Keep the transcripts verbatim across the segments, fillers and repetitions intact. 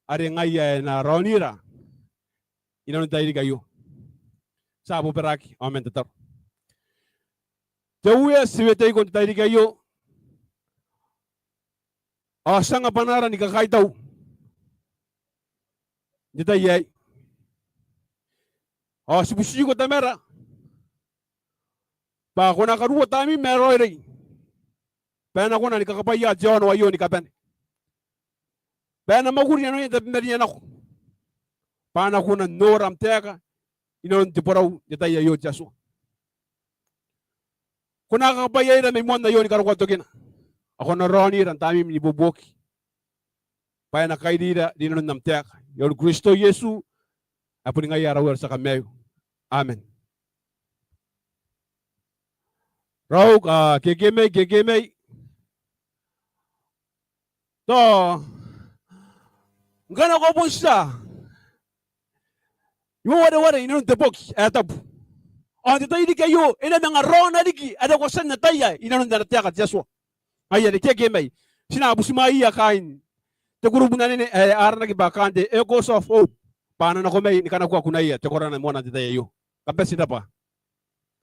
are ngaia e na raonira inanon te tairiki aio. Ti a bobaraki ao man tataro. Te Uea, ti weteiko n te tairiki aio, ao ti anga bwanaara ni kakaitau n te tai aei. Ao ti butiko, Tamara, bwa ko na karuoa Tamneim ae raoiroi bwa e na kona ni kakabwaia te aono aio ni kabane, bwa e na mwakuri inanoia n tabemarina nako, bwa a na kona n nora am taeka inanon te borau n te tai aio, te Atua. Ko na kakabwaiaira mai moan aio ni karokoa tokina, ao ko na raonira n Tamneim n ibuobuoki, bwa e na kairira rinanon am taeka. Iaon Kristo Iesu ae boni ngaia ara Uea ao ara tia Kamaiu. Amen. Raou, a, kekemai, kekemai. Tao ngkana ko bon tia n wareware inanon te boki ae tabu, ao n te tairiki aio e na manga raona riki are ko a tia n ataia inanon ana taeka te Atua. Ngaia are kekemai, ti na butimwaeia kaain te kurubu n anene ae aranaki bwa kaain te Echoes of Hope, bwa a na nako mai ni kanakoa kunaia te korana moana n te tai aio. Kam bati n rabwa.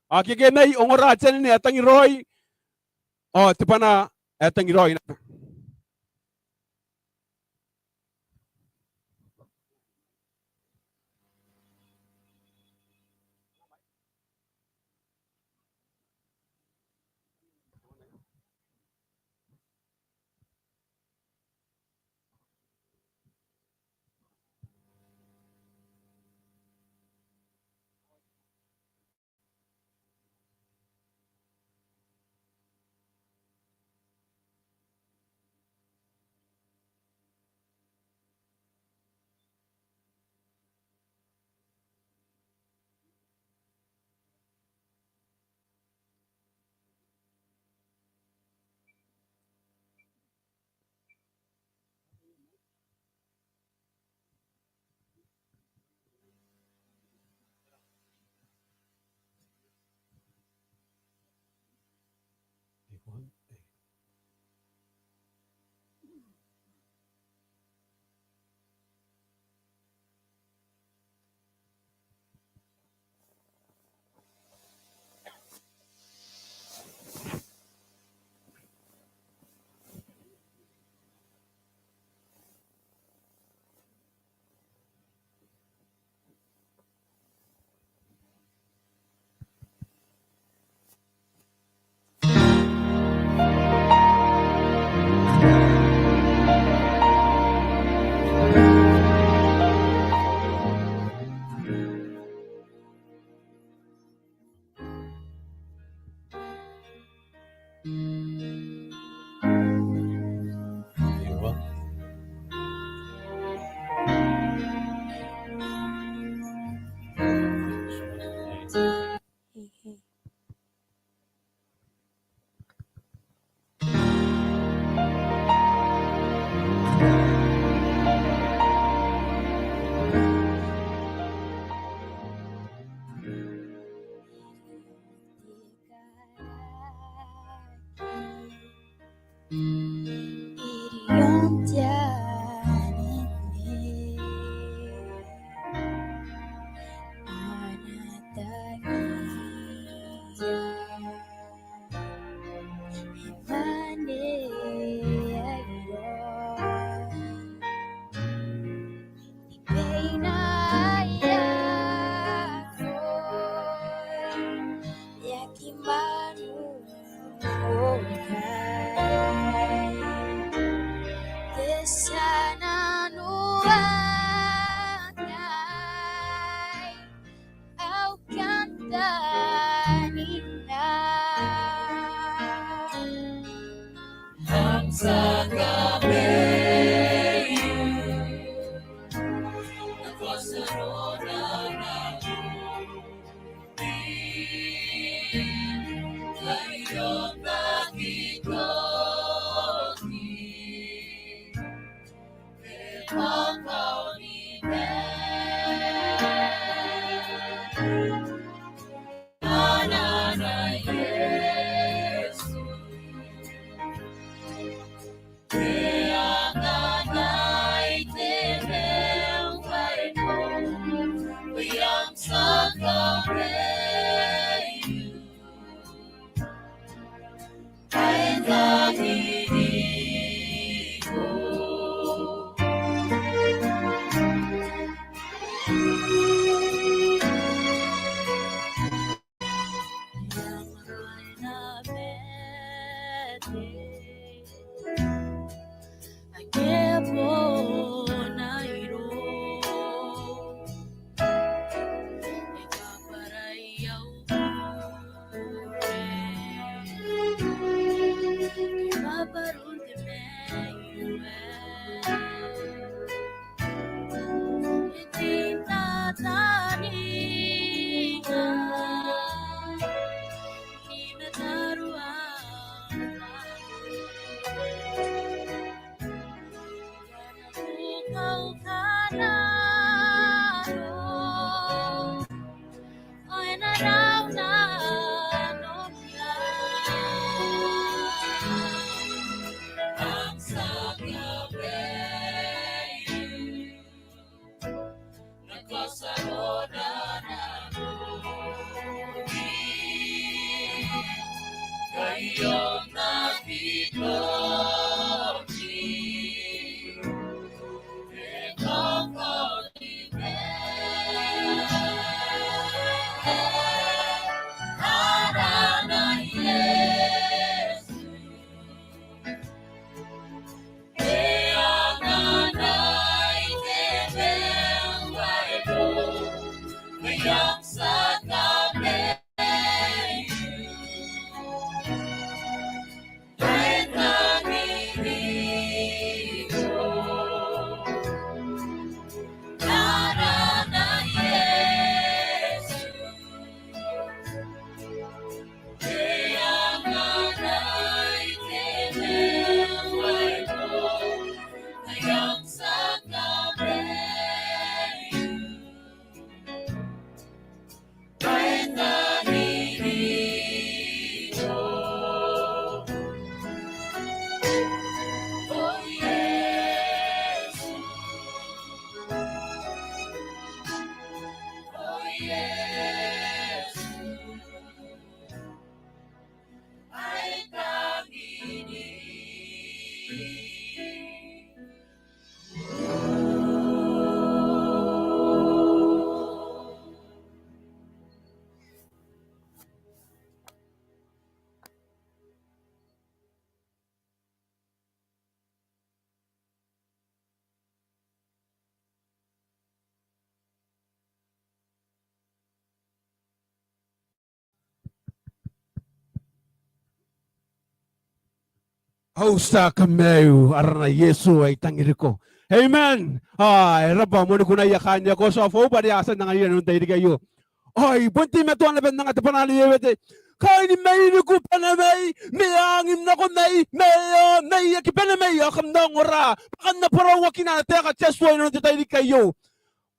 Ao kekemai, ongora te anene ae tangiraoi, ao te bwana ae tangiraoi naba. Au kantaninga. Am tia Kamaiu, e kosorora nako. Aio baki toki. Tania ni mataruana. Kau kanano, ao e na rau nanom ia. Am sakawe. Au tia kamaiu arana Iesu ae I tangiriko. Amen. Ao e rabwa, moan kunaia kaain Echoes of Hope are a tia n anganira inanon te tairiki aio. Ao I bon teimatoa naba n anga te bwanaa are e wewete. Kaini mainiku bane mai, ma e a angin nako mai, ma e a mai, e aki bane mai, ao kam na ongora bwa kam na borauakina ana taeka te Atua inanon te tairiki aio.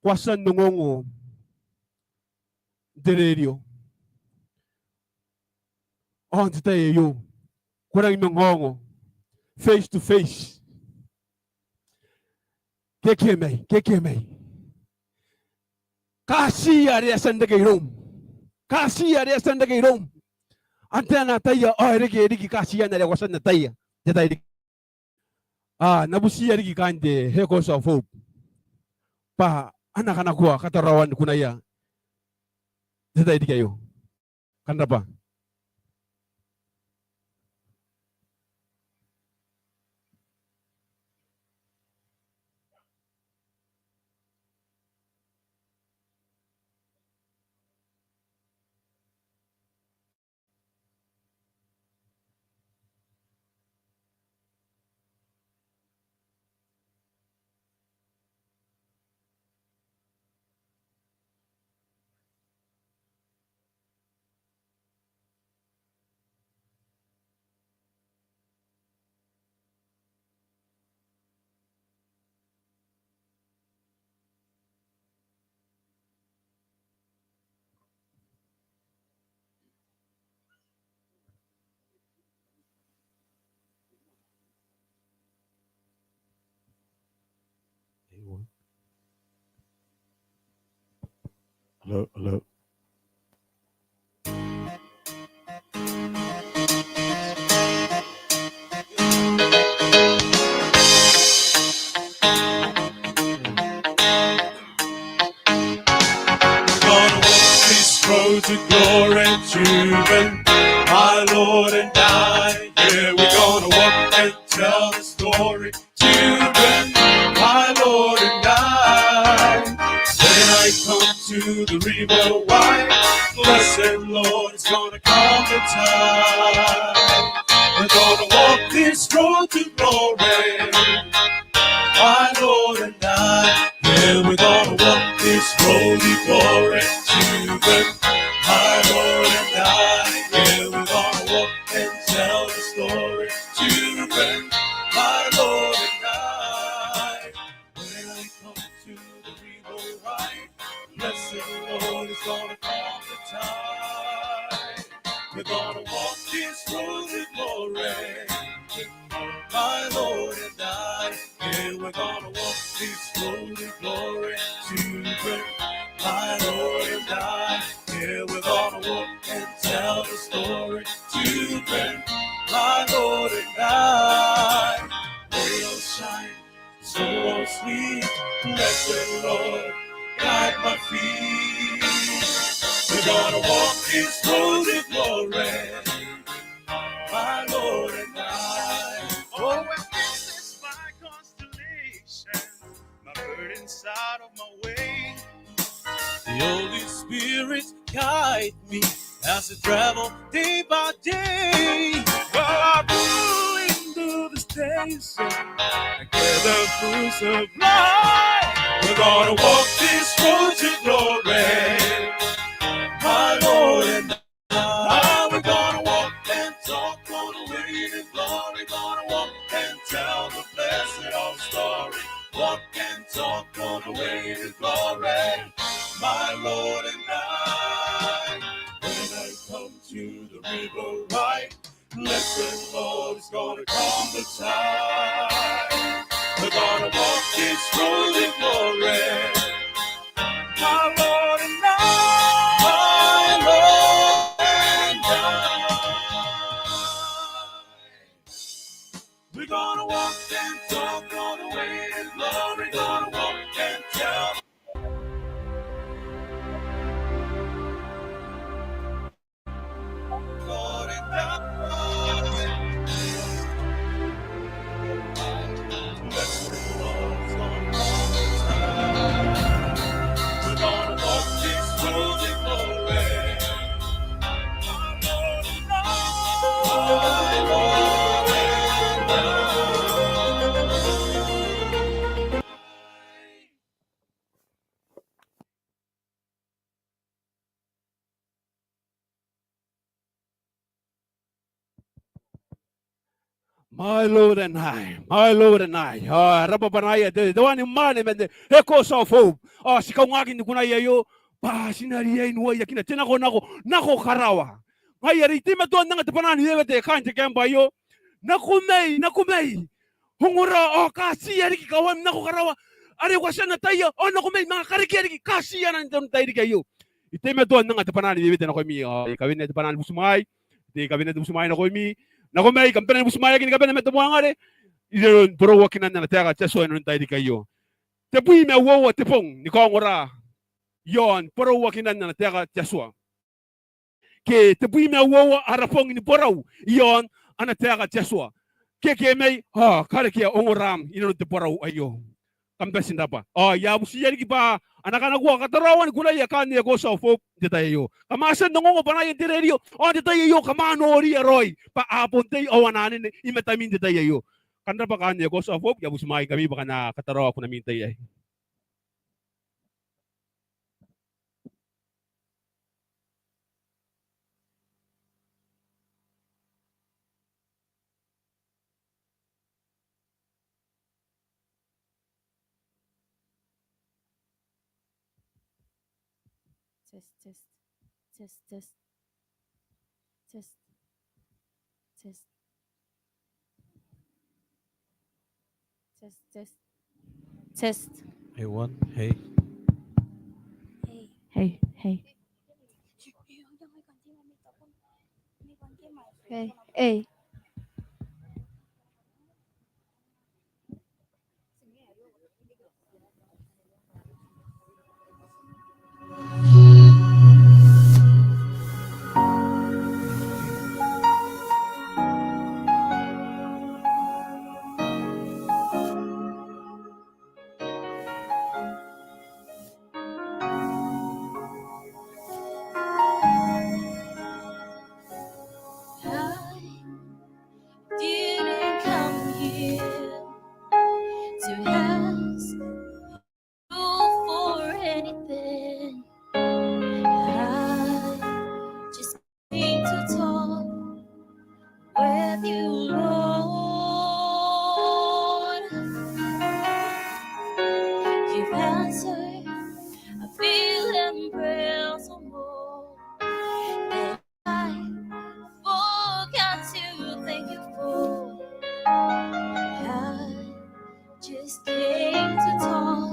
Ko a tia n ongongo n te rerio ao n te tai aio ko rangi ni manga ongo face to face. Ke ke mai, ke ke mai. Katiia are e a tia n reke iroum. Katiia are e a tia n reke iroum. Antai ae na ataia ao e reke riki katiana are ko a tia n ataia n te tairiki. A, N na butiia riki kaain te Echoes of Hope bwa a na kanakoa kataraoan kunaia n te tairiki aio. Kam rabwa. Hello, hello. Gonna walk this road to glory to heaven, my Lord and I. Yeah, we're gonna walk and tell the story to heaven, my Lord and I. When I come to the river wide, blessed Lord, it's gonna come the time. We're gonna walk this road to glory, my Lord and I. Yeah, we're gonna walk this road to Come to the river wide. Blessed Lord, it's gonna come the time. We're gonna walk this road in glory. My Lord and I, yeah, we're gonna walk this road in glory. Children, my Lord and I, yeah, we're gonna walk and tell the story. Children, my Lord and I, we'll shine so sweet, blessed Lord, guide my feet. We're gonna walk this road in glory, my Lord and I. Oh, and this is my constellation, my burden's out of my way. The Holy Spirit guide me as I travel day by day. While I pull into the station and gather full supply. We're gonna walk this road to glory. My Lord and I, we're gonna walk and talk on the way to glory. Gonna walk and tell the blessed old story. Walk and talk on the way to glory. My Lord and I, when I come to the river wide, blessed Lord, it's gonna come the time. We're gonna walk this road in glory. My Lord and I, my Lord and I. We're gonna walk and talk on the way to glory. Gonna walk and talk. Lord and I. Blessed Lord, it's gonna come the time. We're gonna walk this road in glory. My Lord and I, my Lord and I. Ao e rabwa banaia te, te waniman mwaane man te Echoes of Hope. Ao ti kaungaaki n te kunaia aio bwa ti na riai n uaiakina te nakonako nako karawa. Ngaia are I teimatoa n anga te bwanaa ni wewete kaain te camp aio. Nakomai, nakomai. Ongora ao katiia riki kawai nako karawa are ko a tia n ataia, ao nakomai manga karekea riki katiia n te tairiki aio. I teimatoa n anga te bwanaa ni wewete nakoimi, ao I kawenea te bwanaa ni butimwaai, I kawenea te butimwaai nakoimi. Nakomai, kam bane ni butimwaeaki ni kabane ma te mwaanga are i nanon borouakinan ana taeka te Atua i nanon tairiki aio. Tebwi ma uoua te bong ni kaongora i aon borouakinan ana taeka te Atua. Ke tebwi ma uoua ara bong ni borau i aon ana taeka te Atua. Ke ke mai, ao karekea ongoraam i nanon te borau aio. Kam bati n rabwa. Ao I a butiia riki bwa a na kanakoi kataraoan kunaia kaain Echoes of Hope n te tai aio. Kam a tia n ongongo bwanaia n te rerio, ao n te tai aio kam a noria raoi bwa a bon tei ao a na anene i matami n te tai aio. Kam rabwa kaain Echoes of Hope, I a butimwaeingkami bwa kam na kataraoa kunami n te tai aei. Test, test. Test, test. Test. Test. Test, test. Test. Hey, one. Hey. Hey, hey. Hey, hey. answer. I feel impossible. And I forgot to thank you for. I just came to talk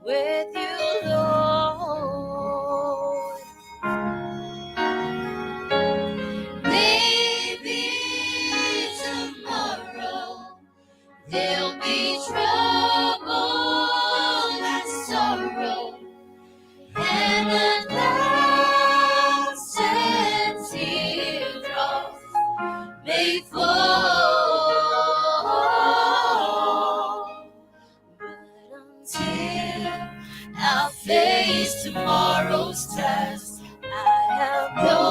with you, Lord. Maybe tomorrow there'll be trouble and sorrow, and a thousand teardrops may fall. But until I face tomorrow's test, I have no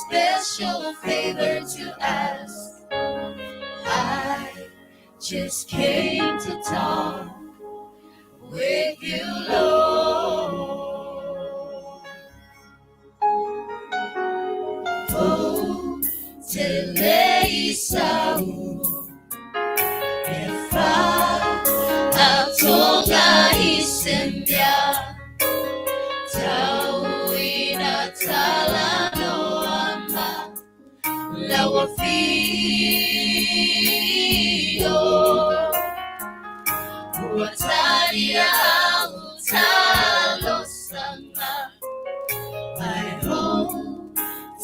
special favor to ask. I just came to talk with you, Lord. O telei sau e fa a tonga i sembia tau ina talanoa ma laua fio ua talia au talosanga. Ai o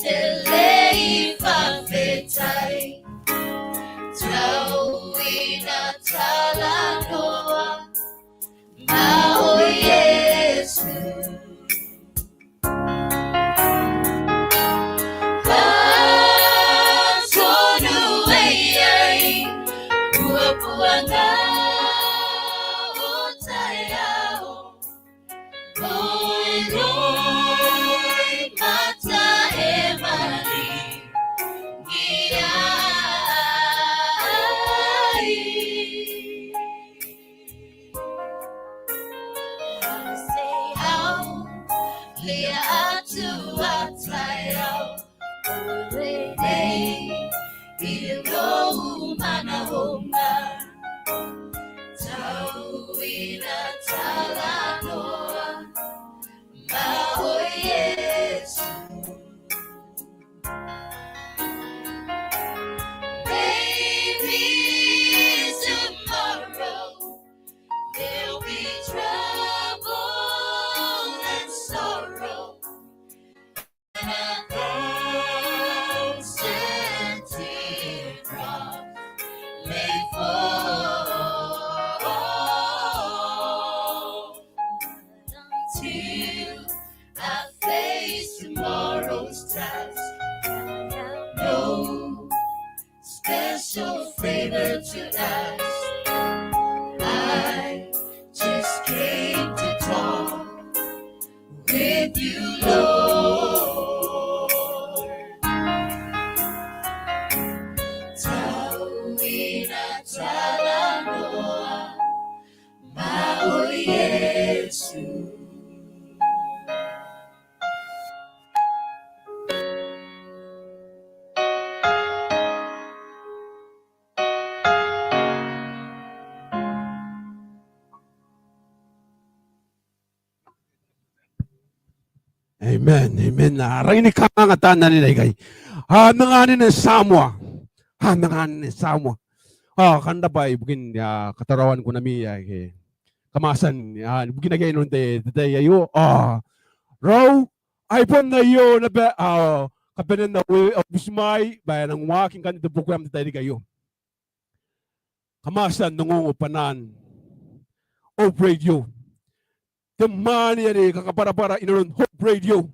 telei fafetai tau ina talanoa ma o Iesu. Ba tonu ei ai buabuanga o taeao. Oiroi mata e mani ngiai. Ao lia atua taeao. Oiroi nei irou manaonga. Tau ina talanoa ma o Iesu. Maybe tomorrow there'll be trouble and sorrow. And a thousand teardrops may fall. Until I face tomorrow's task, I have no special favor to ask. I just came to talk with you, Lord. Tau ina talanoa ma o Iesu. Amen, amen. A rangi ni kangaanga taan anene ikai. A manga anene Samoa. A manga anene Samoa. A, kam rabwa ibukin, a, kataraoan kunami, a, ke kam a tia n, a, ibukin akea inanon te, te tai aio. A, raou, ai bon aio naba, a, kabanean au, au butimwaai, bwa e nang waaki ngkanne te program n te tairiki aio. Kam a tia n ongongo bwanaan Hope Radio. Te mwaane are kakabwarabwara inanon Hope Radio.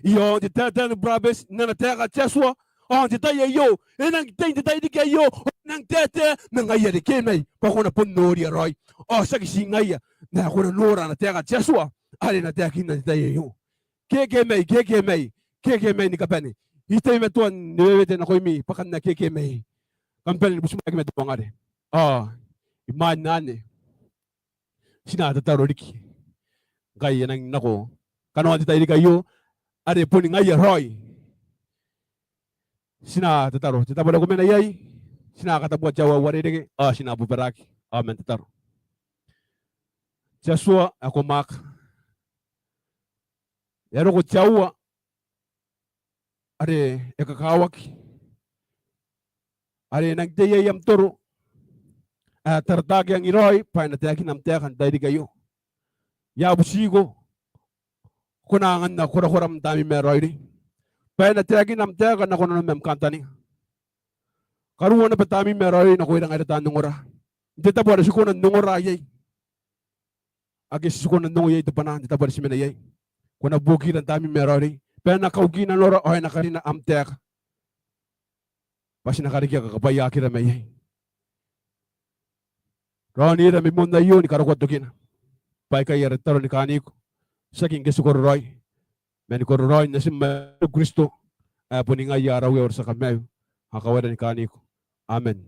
I aon te taetae ni burabeti n ana taeka te Atua, ao n te tai aio, e nang tei n te tairiki aio, ao e nang taetae ma ngaia are ke mai, bwa ko na bon noria raoi. Ao tiaki ti ngaia, ma ko na nora ana taeka te Atua, are e na taekinna n te tai aio. Ke ke mai, ke ke mai, ke ke mai ni kabane. I teimatoa ni wewete nakoimi, bwa kam na ke ke mai. Kam bane ni butimwaeaki ma te mangare. Ao, imwain anne, ti na tataro riki. Ngkai e nang nako kanoan te tairiki aio, are boni ngaia raoi. Ti na tataro. Te tabo are ko mena iai, ti na katabuaki te aua uarereke, ao ti na bobaraaki, ao man tataro. Te Atua ae ko mwaaka. E a roko te aoa are e kakawaki, are e nang tei iai am toro ae Taratakiang i Raoi bwa e na taekina am taeka n te tairiki aio. I a butiko ko na anganna korakoram, Tamneim ae raoiroi, bwa e na taekina am taeka nako nanom ma am kantaninga. Karuoa naba, Tamneim ae raoiroi, nakoira ngaira taan ongora n te tabo are ti kona n ongora iai, ake ti kona n ongo iai te bwanaa n te tabo are ti mena iai. Ko na buokira, Tamneim ae raoiroi, bwa e na kauki nanora ao e na karina am taeka, bwa ti na karekea kakabwaiaakira mai iai. Raonira mai moan aio ni karokoa tokina, bwa aikai ara tataro ni kaaniko, tiaki ngke ti kororaoi, ma ni kororaoin Natim ae Kristo, ae boni ngaia ara Uea ao ara tia kamaiu, ao kawaira ni kaaniko. Amen.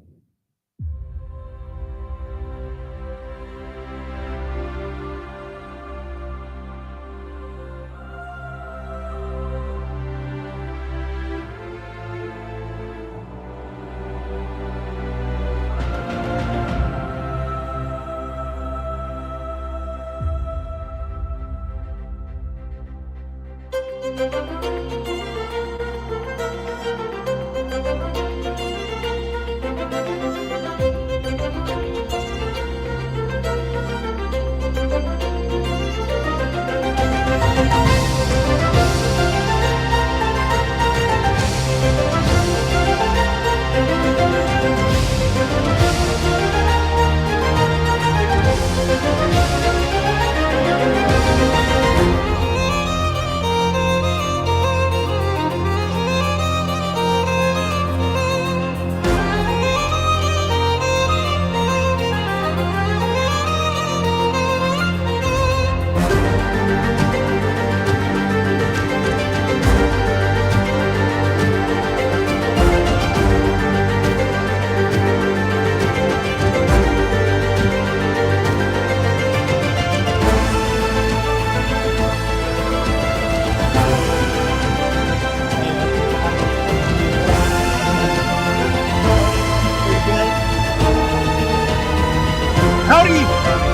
Mauri,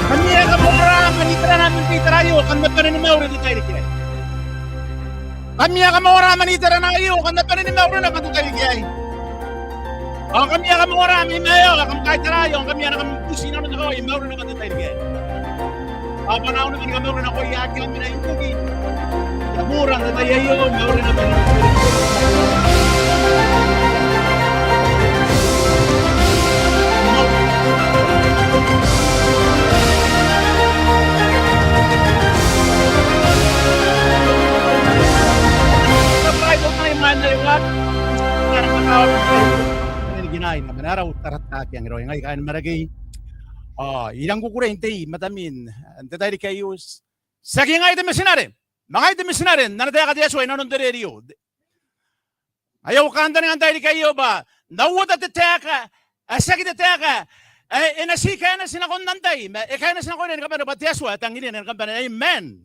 kam a kamaora man iterana man te itera aio, kam na bane ni mauri n te tairiki aei. Kam a kamaora man iterana aio, kam na bane ni mauri naba n te tairiki aei. Ao kam a kamaora mai maiu, kam kaitara aio, kam a na kam buti inanon te kawai, mauri naba n te tairiki aei. Ao bwa N na kamauri nakoia ake a mena ibukin te bura n te tai aio, mauri naba n te tairiki aei. Ao I rang kukurei n tei i matamin te tairiki aio, tiaki ngai te mitinare, ma ngai te mitinare n ana taeka te Atua inanon te rerio. Aio au kantaninga n tairiki aio bwa N na uota te taeka ae tiaki te taeka ae e na ti kaineti nakon antai, ma e kaineti nakoira ni kabane bwa te Atua ae tangiria ni kabane. Amen.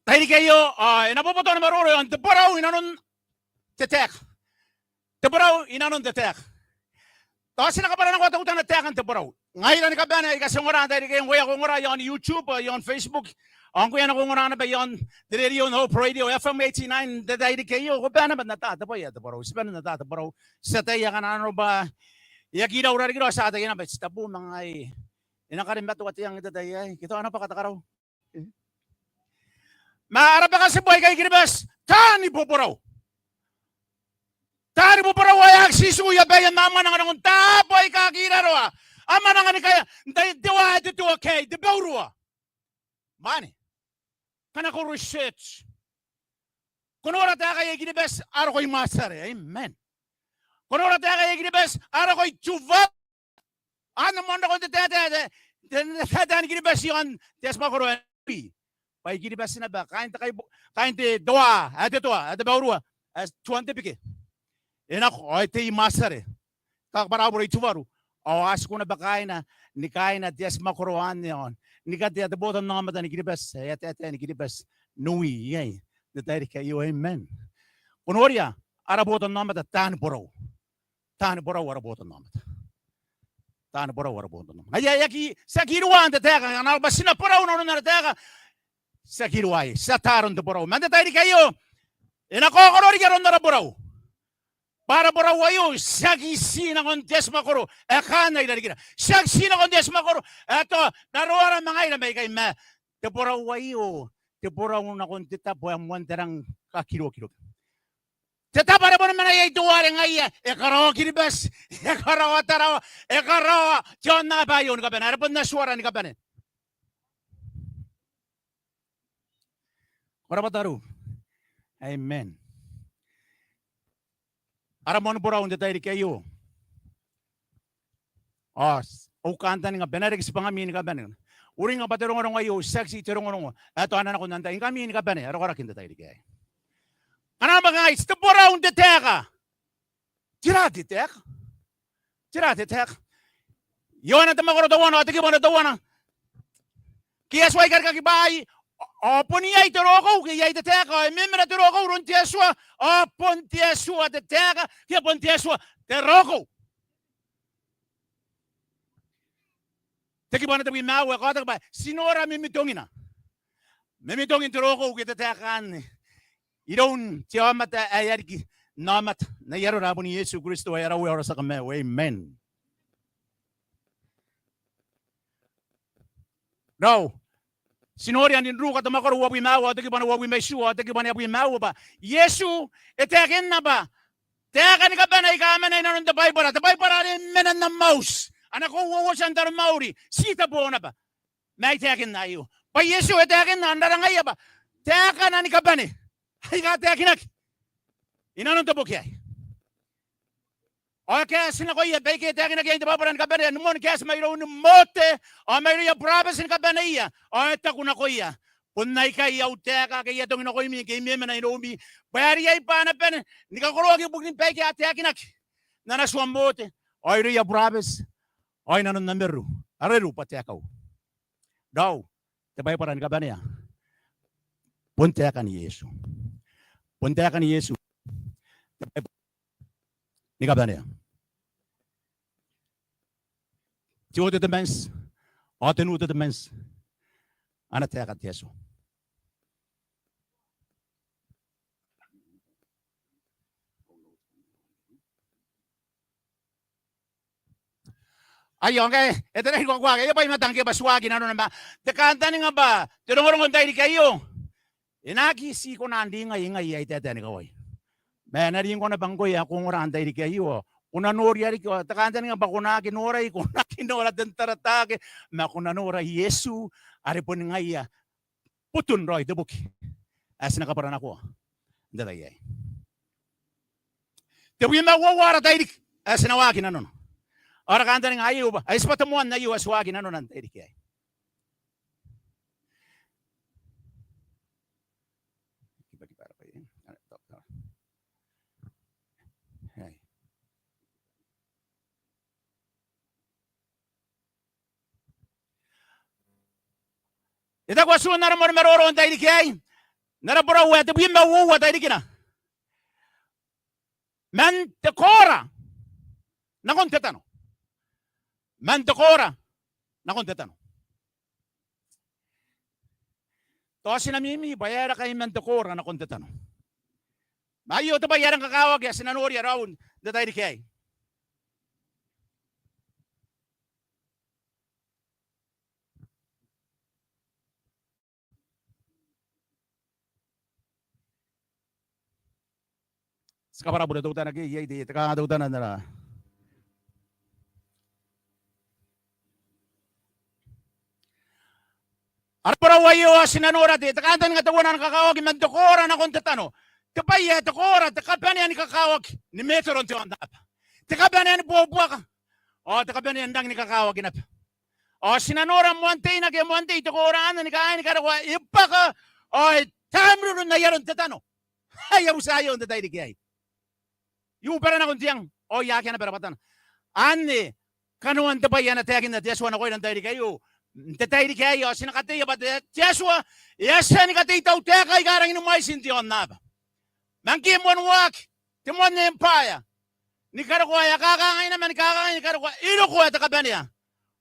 Tairiki aio, ao e na boboto ana maroro iaon te borau inanon te taeka. Te borau inanon te taeka. Tao ti na kabwaranakoa teutana taekan te borau. Ngaira ni kabane aika ti ongora n tairiki aio, ngkoe ae ko ongora iaon YouTube, iaon Facebook, ao ngkoe ae ko ongora naba iaon te rerio, Hope Radio F M eighty-nine n te tairiki aio, ko bane naba n ata te bwai ae te borau. Ti bane n ata te borau. Ti ataia ngkana nanona bwa e aki rau rarikira, ti ataia naba, titeboo ma ngaia. E na karimatoa te ang n te tai aei. Ke tao ana bwaka te karau. Ma ara bwaka tibwa aikai I-Kiribati, taani boborau. Taani boborau ae aki tiku i abaia ma a mwananga nakon taabo aika aki raroa. A mwananga ni kaea n tai te wa, te tua ke te baurua. Mwaane, ngkana ko research, ko nora taekaia I-Kiribati a roko i Mwaatiare. Amen. Ko nora taekaia I-Kiribati a roko i Tuvalu. Ao moan rokon te taetae, te, te, te taetae ni Kiribati iaon te atimwakoro ae Niue. Bwa I-Kiribati naba, kaain te kaibu-, kaain te toa, ae te toa, ae te baurua, ae tuan te bike. E nako, ao e tei i Mwaatiare. Kabwarabure i Tuvalu. ao a tiku naba kaaina ni kaaina te atimwakoro anne ao ni katea te botannaomata ni Kiribati ae e a taetae ni Kiribati n ui iai n te tairiki aio. Amen. Ko noria, ara botannaomata taani borau. Taani borau ara botannaomata. Taani borau ara botannaomata. Ngaia e aki, ti aki ruaa n te taeka, ngkana arona bwa ti na borau n aron ara taeka, ti aki ruaa, ti ata aron te borau. Ma n te tairiki aio e na kaokoro riki aron ara borau. Bwa ara borau aio ti aki ti nakon te atimwakoro ae kaan ai rarikira. Ti aki ti nakon te atimwakoro ae tao raroara ma ngaira baikai, ma te borau aio te borau nakon te tabo ae moan te rang kakirokiroki. Te tabo are boni mena iai teuare ngaia e karaoa Kiribati, e karaoa Tarawa, e karaoa te aonnaba aio ni kabane, are bon Atuara ni kabane. Ko rabwa tariu. Amen. Ara moani borau n te tairiki aio ao au kantaninga bwa e na reke tibwangami ni kabane. Uringa bwa te rongorongo aio tiaki ti te rongorongo ae tao a na nako n antai, ngkami ni kabane ae roko rake n te tairiki aei. Ngkana arona bwa kangai ti te borau n te taeka, tera te taeka? Tera te taeka? Ioane te mwakoro teuana ao te kibu ae teuana. Ke e tuai karikaki bwaai, ao bon iai te rokou ke iai te taeka, ao e memena te rokou iroun te Atua, ao bon te Atua te taeka ke bon te Atua te rokou. Te kibu ae tebwi ma aua e kaotaki bwa ti nora mimitongina, mimitongin te rokou ke te taeka anne iroun te aomata ae e a riki n aomata n ai arora ae bon Iesu Kristo ae ara Uea ao ara tia Kamaiu. Amen. Raou, ti noria n Ruka te mwakoro uabwi ma aua ao te kibu ae uabwi ma itiua ao te kibu ae abwi ma aua bwa Iesu e taekinna bwa taeka ni kabane aika a mena inanon te Baibara, te Baibara are mena n amauti, ana kauoua taan taromauri, ti tabo naba. Ma e taekinna aio bwa Iesu e taekinna n rarangaia bwa taekana ni kabane aika a taekinaki inanon te boki aei ao e kaeti nakoia baike e taekinaki iai n te Baibara ni kabane ni moan kaeti mairoun Mote ao mairouia burabeti ni kabaneia, ao e taku nakoia, bon aikai au taeka ake I atongi nakoimi ngke I memena iroumi, bwa e riai bwa a na bane ni kakoroaki ibukin baike a taekinaki n ana tua Mote ao irouia burabeti ao inanon Ameru, Areru bwa taekau. Raou, te Baibara ni kabanea bon taekan Iesu. Bon taekan Iesu te Baibara ni kabanea. Te Old Testament ao te New Testament, ana taeka te Atua. Aio ngkai e tarai koakoa ake, e bwa I manga tangiria bwa ti waaki nanona ma te kantaninga bwa te rongorongo n tairiki aio e na aki ti kona n ringai ngai ae I taetae ni kawai. Ma e na ringo naba ngkoe ae ko ongora n tairiki aio, ko na noria riki ao te kantaninga bwa ko na aki norai, ko na aki nora te tarataake, ma ko na nora Iesu are boni ngaia botun raoi te boki ae ti na kabwaranakoa n te tai aei. Tebwi ma uoua ara tairiki ae ti na waaki nanona ao ara kantaninga aio bwa ai tibwa te moan aio ae ti waaki nanona n tairiki aei. E taku atuun ara moani maroro n tairiki aei n ara borau ae tebwi ma uoua tairikina, man te koora nakon te tano. Man te koora nakon te tano. Tao ti na mimi bwa e aera ngkai man te koora nakon te tano. Ma aio te bwai ae rang kakawaki ae ti na noria raou n te tairiki aei. Ti kabwara bure teutana ke iai te, te kanga teutana n ara, ara borau aio ao ti na nora te, te kantaninga teuana ni kakawaki man te koora nakon te tano. Te bwai ae te koora, te kabanea ni kakawaki ni metero n te aonnaba, te kabanea ni buabuaka ao te kabanea n rangi ni kakawaki naba. Ao ti na nora moan teina ke moan tei te koora anne ni kangai ni karokoa e bwaka ao e tamruru n ai aron te tano. Ai a buti aio n te tairiki aei. I ubara nakon te ang ao I akea naba rabwatana. Anne kanoan te bwai ae na taekinna te Atua nakoira n te tairiki aio. N te tairiki aei ao ti na kateia bwa te, te Atua e a tia ni katei tautaeka aika rangi ni mwaiti n te aonnaba. Ma ngke e moan waaki te moan empire ni karokoa ae kakangaina ma ni kakangai ni karokoa, e roko ae te kabanea.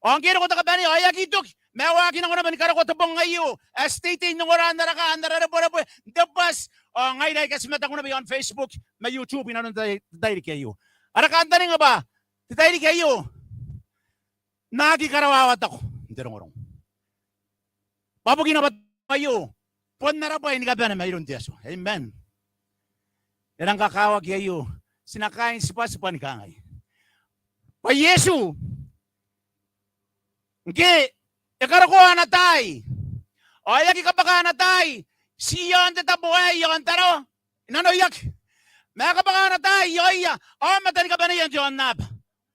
Ao ngke e roko te kabanea ao e aki toki, ma e waaki nako naba ni karokoa te bong aio ae ti teitei n ongora n ara kaa, n ara rebwerebwe, n te bwati. Ao ngaira aika ti mataku naba i aon Facebook ma YouTube inanon te tai, te tairiki aio, ara kantaninga bwa te tairiki aio N na aki karawawatako n te rongorongo. Bwa bukina bwa aio bon ara bwai ni kabane mairoun te Atua. Amen. E rang kakawaki aio, ti na kaai n tibwatibwa ni kangai bwa Iesu ngke e karokoa ana taai ao e aki kabwaka ana taai ti i aon te tabo aei i aon Tarawa, i nanoia ake, ma e kabwaka ana taai i aoia aomata ni kabaneia n te aonnaba.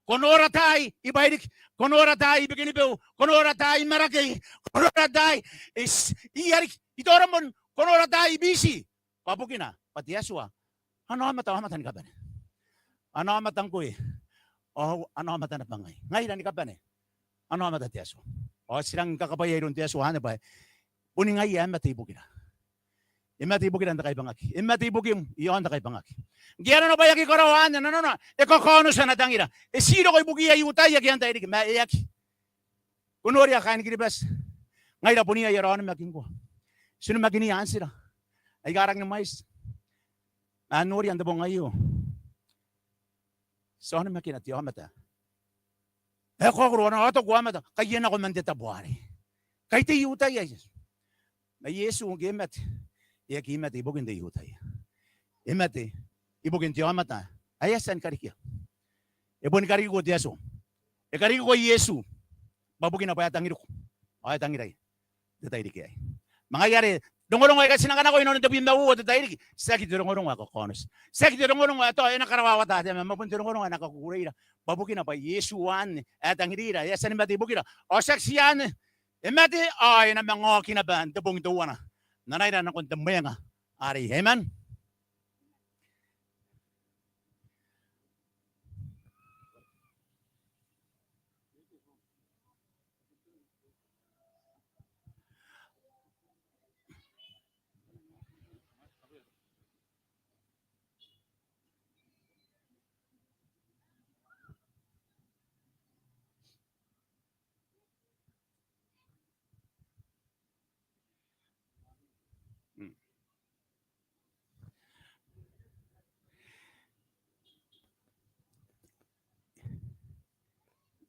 Ko nora taai i Bairiki, ko nora taai i Bikenibeu, ko nora taai i Marakei, ko nora taai i, i Ariki, i Toromon, ko nora taai i Biti. Bwa bukina bwa te Atua ana aomata, aomata ni kabane. Ana aomata ngkoe ao ana aomata naba ngai, ngaira ni kabane. Ana aomata te Atua. Ao ti rangi ni kakabwaia iroun te Atua anne bwa boni ngaia ae mate ibukira. E mate ibukira n te kaibangaki. E mate ibukim i aon te kaibangaki. Ngke arona bwa e aki karaoa anne, nanona e kakaonoti ana tangira. E ti roko ibukiia I-Iutaia ke antai riki, ma e aki. Ko noria kaain Kiribati, ngaira bon iai ara onimaki ngkoa. Ti onimakinia antira aika rangi ni mwaiti. Ma noria n te bong aio, ti a onimakina te aomata ae e kaokoro ana aoto aomata ngkai e nako man te tabo arei. Ngkai te I-Iutaia Iesu. Ma Iesu ngke e mate, e aki mate ibukin te I-Iutaia. E mate ibukin te aomata ae e a tia ni karikia. E boni karikiko te Atua. E karikiko Iesu bwa bukina bwa e tangiriko ao e tangirai n te tairiki aei. Ma ngaia are rongorongo aika ti na kanakoa inanon tebwi ma uoua te tairiki, tiaki te rongorongo ae kakaonoti. Tiaki te rongorongo ae tao e na karawawata te ama, ma bon te rongorongo ae na kakukureira. Bwa bukina bwa Iesu anne ae tangirira, e a tia ni mate ibukira. Ao tiaki ti anne, e mate ao e na manga oki naba n te bong teuana n anaira nakon te mwenga arei. Amen.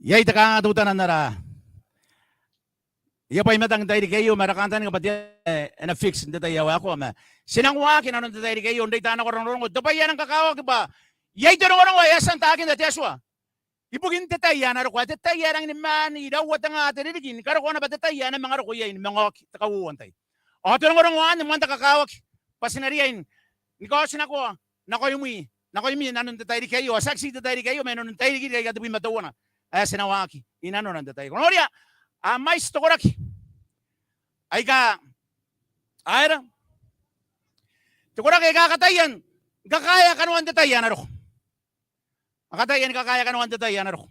Iai te kanga teutana n ara, iai bwai i matang n te tairiki aio, ma ara kantaninga bwa te, e, e na fix n te tai ae waekoa, ma ti nang waaki inanon te tairiki aio n reita nako ara rongorongo, te bwai ae nang kakawaki bwa iai te rongorongo ae e a tia n taekinna te Atua ibukin te tai ae na roko, ae te tai ae rangi ni maan iraua tenga te ririki ni karokoa naba te tai ae na manga roko iai ni manga oki te kauoua n tai. Ao te rongorongo anne moan te kakawaki bwa ti na riai ni kaotinakoa nakoimi, nakoimi inanon te tairiki aio, ao tiaki ti te tairiki aio, ma inanon tairiki riki aika tebwi ma teuana ae ti na waaki inanona n te tairiki. Ko noria, a mwaiti te koraki aika, aera, te koraki aika a kataia ni kakaea kanoan te tai ae na roko. A kataia ni kakaea kanoan te tai ae na roko.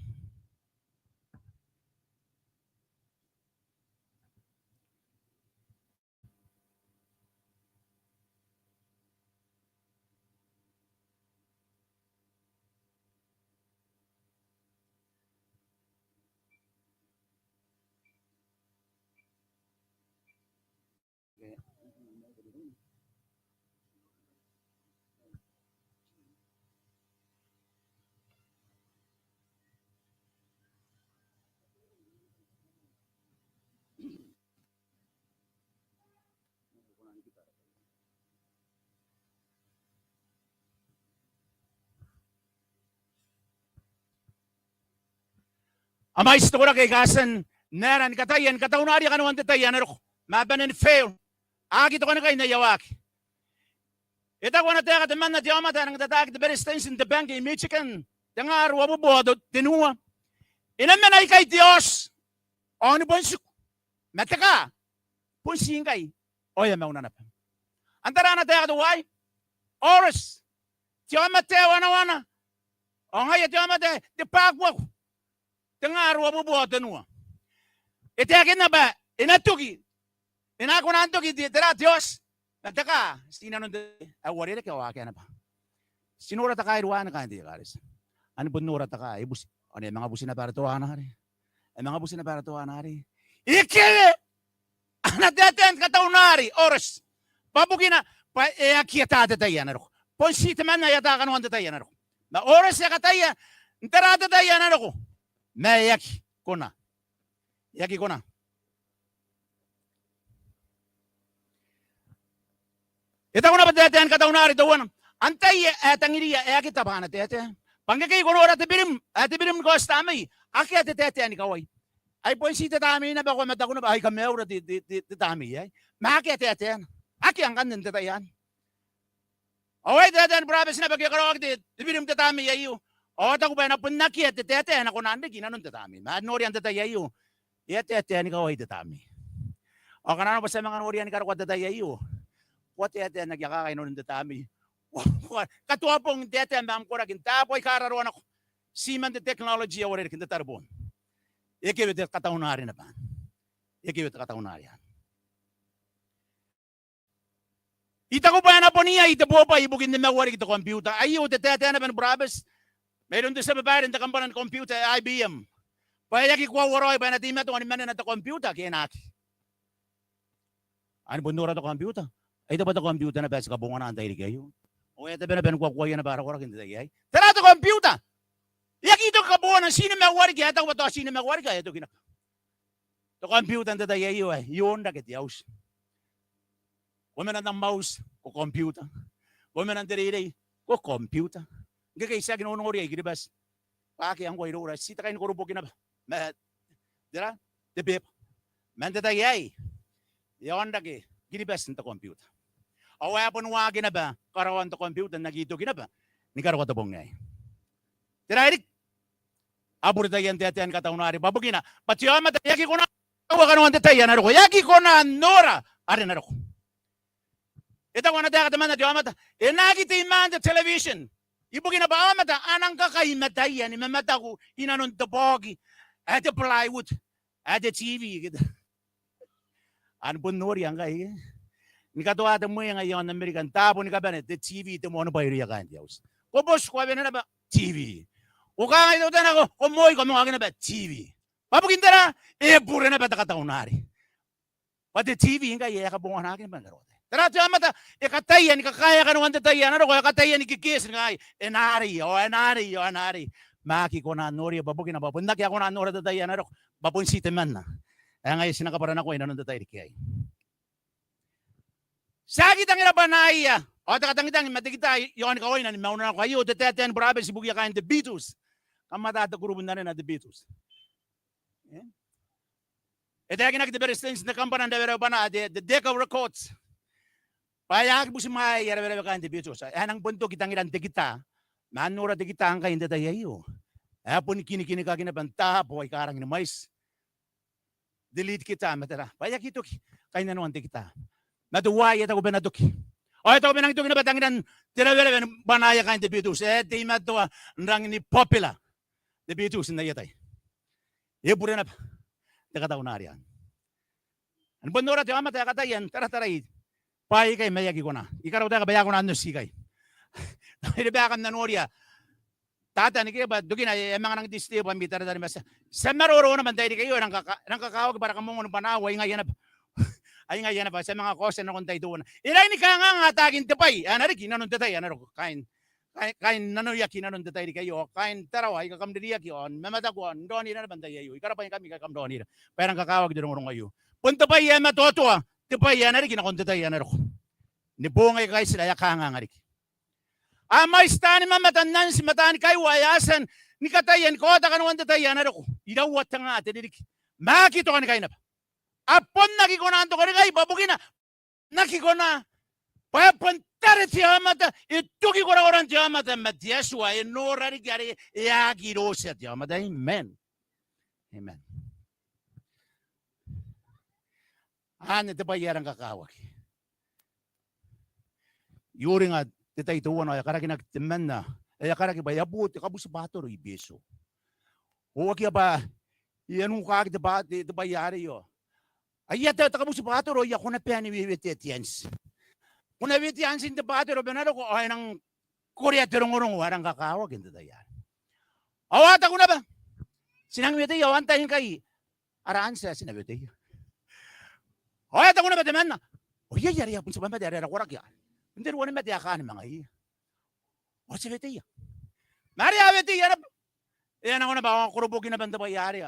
A mwaiti te koraki aika a tia n aera, ni kataia ni kataunaaria kanoan te tai ae na roko, ma a bane ni fail. A aki tokanikai n aia waaki. E taku ana taeka temanna te aomata ae nang tataaki te beretitenti n te bank i Michigan, tengaa ruabubua ao te, tenua. E na mena ikai te aoti ao ni bon tiku, ma te kaa bon tii ngkai ao e a mauna naba. Antai tera ana taeka teuaei? Horace, te aomata ae wanawana ao ngaia te aomata ae te bwakuaku. tengaa ruabubua ao tenua. E taekinna bwa e na toki, e na aki kona n toki te, tera, te oti ma te kaa ti inanon te, ae uarereke ao akea naba. Ti nora te kaa iroun kaain te ekaretia. Ao ni bon nora te kaa, e buti, ao ni e manga buti naba ara toana arei. E manga buti naba ara toana arei. E kewe ana taetae ni kataunari Oris. Bwa bukina bwa e aki ata te tai ae na roko. Bon ti temanna ae ata kanoan te tai ae na roko. Ma Oris e kataia n tara te tai ae na roko. Ma e aki kona. E aki kona. E taku naba te taetae ni kataunari teuana, antai ae e tangiria ae aki taba ana taetae? Bwa ngkekei ko nora te birim, ae te birim ni kaoti tamnei, akea te taetae ni kawai. Ai bon ti te tamnei naba, ko a mataku naba, ai kamaiura te, te, te, te tamnei aei. Ma akea taetaena. Akea ngkanne n te tai anne. Ao ai taetae ni burabeti naba ke e karaoaki te, te birim te tamnei aio. Ao a taku bwa e na bon akea te taetae ae na kona n riki inanon te tamnei. Ma noria n te tai aio, e a taetae ni kawai te tamnei. Ao ngkana arona bwa ti a manga noria ni karokoa te tai aio, ko a taetae n aki akaka inanon te tamnei. Ko a katoa bong n taetae ma am koraki n taabo aika raroa nako. Ti man te technology ae uarereke n te tareboon. E kewe te kataunari naba. E kewe te kataunari anne. I taku bwa e na bon iai te bobwai ibukin te maiu are riki te computer. Aio te taetae naba ni burabeti mairoun te tia babaire n te kambana ni computer ae I B M. Bwa e aki koaua raoi bwa e na teimatoa ni manena te computer ke e na aki. Ao ni bon nora te computer. Ai taba te computer naba ae ti kabongana n te tairiki aio. Ao e tabe naba ni kuakuaia naba ara koraki n te tai aei. Tera te computer? E aki toki kabongana, ti ni maiu riki, e taku bwa tao ti ni maiu riki, e toki naba. Te computer n te tai aio ae, i onrake te auti. Ko mena n am auti, ko computer. Ko mena n te reirei, ko computer. Ngkekei ti aki nonoria i Kiribati bwa akea ngkoa iroura, ti te kai ni koroboki naba ma, tera, te beeba. Ma n te tai aei, e a onrake Kiribati n te computer. Ao e a bon waaki naba karaoan te computer n aki toki naba ni karokoa te bong aei. Tera ae riki? A bure taian taetae ni kataunari bwa bukina bwa te aomata e aki kona n taua kanoan te tai ae na roko. E aki kona n nora are na roko. E taku ana taeka temanna te aomata, e na aki teimaan te television. Ibukina bwa aomata a nang kakai mataia ni mamataku inanon te baoki ae te plywood ae te T V ke te Ao ni bon noria ngkai, e? Ni katoa te mwenga i aon Amerika n taabo ni kabane, te T V te moanibwai irouia kaain te auti. Ko boti, ko a wene naba T V. Ko kangai teutana, ko, ko moi, ko manga oki naba T V. Bwa bukin tera? E bure naba te kataunari. Bwa te T V ngkai e a kabonganaki naba n te rota. Tera te aomata? E kataia ni kakaea kanoan te tai ae na roko, e kataia ni keketi ni kangai, e na arei, ao e na arei, ao e na arei. Ma aki kona n noria bwa bukina bwa bon aki a kona n nora te tai ae na roko. Bwa bon ti temanna ae ngaia ti na kabwara nakoina inanon te tairiki aei. Ti aki tangira bwanaia ao te katangitangi ma te kita i aoni kawaina ni mauna nako. Aio te taetae ni burabeti ibukia kaain te Beatles. Kam ata te kurubu n anena te Beatles? E? E taekinaki te beretitenti n te kambana n rawerawebwana, te, te Decca Records, bwa e aki butimwaea aia rawerawe kaain te Beatles. E a nang bon toki tangiran te kita. Ma n nora te kita ngkai n te tai aio, e a boni kinikinikaki naba n taabo aika rangi ni mwaiti. Te lead guitar ma tera, bwa e aki toki kainnanoan te kita. Ma teuaei e taku bwa e na toki. Ao e taku bwa e nang toki naba tangiran te rawerawe ni bwanaia kaain te Beatles. E teimatoa n rangi ni popular te Beatles n aia tai. E bure naba te kataunari anne. Ao ni bon nora te aomata ae kataia n taratarai bwaai aikai ma e aki kona. I karautaeka bwa e a kona n oti ikai. Tao irebaaka n na noria Tatan ke bwa tokina e a manga nang disturb ami taratara ma ti a, ti a maroro naba n tairiki aio, e nang kaka, e nang kakawaki bwa ara kamoamoa ni bwanau ai ngaia naba. Ai ngaia naba, ti a manga kaotia nakon tai teuana. E rangi ni kanganga ataakin te bwai ae na riki inanon te tai ae na roko. Kaain, kaain, kaain nanoiaki inanon te tairiki aio, kaain Tarawa aika kam ririaki ao ni mamataku ao n raonira naba n tai aio. I karabwaingkami ngkai kam raonira bwa e rang kakawaki te rongorongo aio. Bon te bwai ae matoatoa te bwai ae na riki nakon te tai ae na roko. Ni boong aika kaitira e a kanganga riki. A mwaiti taani mamata n anti ma taani kaiwa ae a tia ni kataia ni kaota kanoan te tai ae na roko. Iraua te nga te ririki. Ma aki tokanikai naba. A bon aki kona n tokanikai bwa bukina n aki kona. Bwa e bon tare te aomata, e toki korakoran te aomata ma te Atua, e nora riki are e aki rotia te aomata. Amen. Amen. Anne te bwai ae rang kakawaki. I uringa te tai teuana ao e a karakinaki temanna, e a karaki bwa e a bo te kabuti bwatoro i Betio. Oki bwa e a nukaki te bwa, te, te bwai arei ao aia te, te kabuti bwatoro aia, ko na bae ni wewetea te anti. Ko na wetea antin te bwatoro bwa e na roko ao e nang korea te rongorongo ae rang kakawaki n te tai arei. Ao a taku naba, ti nang weteia ao antai ngkai ara anti ae ti na weteia. Ao e taku naba temanna, ao iai are e a bon tibwa mate are ara koraki aei. Bon te ruanimate ae kaan ma ngaiia. Ao ti a weteia. Ma are a weteia naba, e a nako naba ao a koroboki naba n te bwai arei.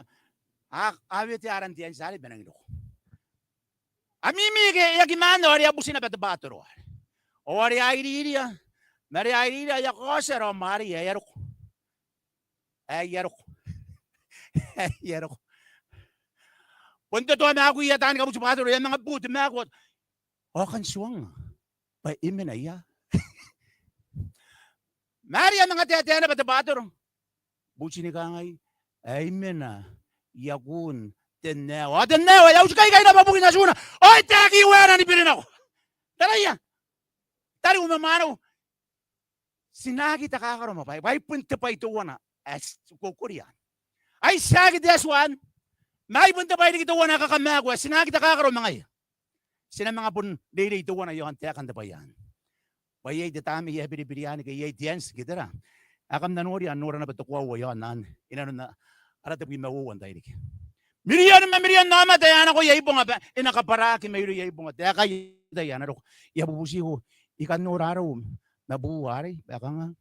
A, a wetea aran te anti arei bwa e nangi roko. A mimi ke e aki maan ao are a buti naba te bwatoro arei. Ao are a iriria. Ma are a iriria e a kaotia raom arei ae e a roko. Ae e a roko. Ae e a roko. Bon te toa maakuia taani kabuti bwatoro, e a manga buti maaku. Ao kan tuangnga bwa e mena ia. Ma are e a manga taetae naba te bwatoro. Buti ni kangai, ae e mena i akun Tennaewa. Ao Tennaewa e a uti kaikai naba bukin atuna. Ao e taekinaki waena ni biri nako. Taraia. Tariu ma mwaneu. Ti na aki takakaro ma bwaai, bwa ai bon te bwai teuana ae ti kokoria. Ai tiaki te Atua anne, ma ai bon te bwai riki teuana ae kakamaaku ae ti na aki takakaro ma ngaia. Ti na manga bon reirei teuana i aon taekan te bwai anne. Bwa iai te tamnei ae biribiri anne ke iai te anti ke tera ae kam na noria, n nora naba te koaua i aon anne, i nanon ara tebwi ma uoua n tairiki. Mirion ma mirion aomata ae a nakoia ibonga bwa e na kabwaraki mairouia ibonga. Taekai n te tai ae na roko. I a bubutiko, I kan nora arou ma buu arei bwa e kanga.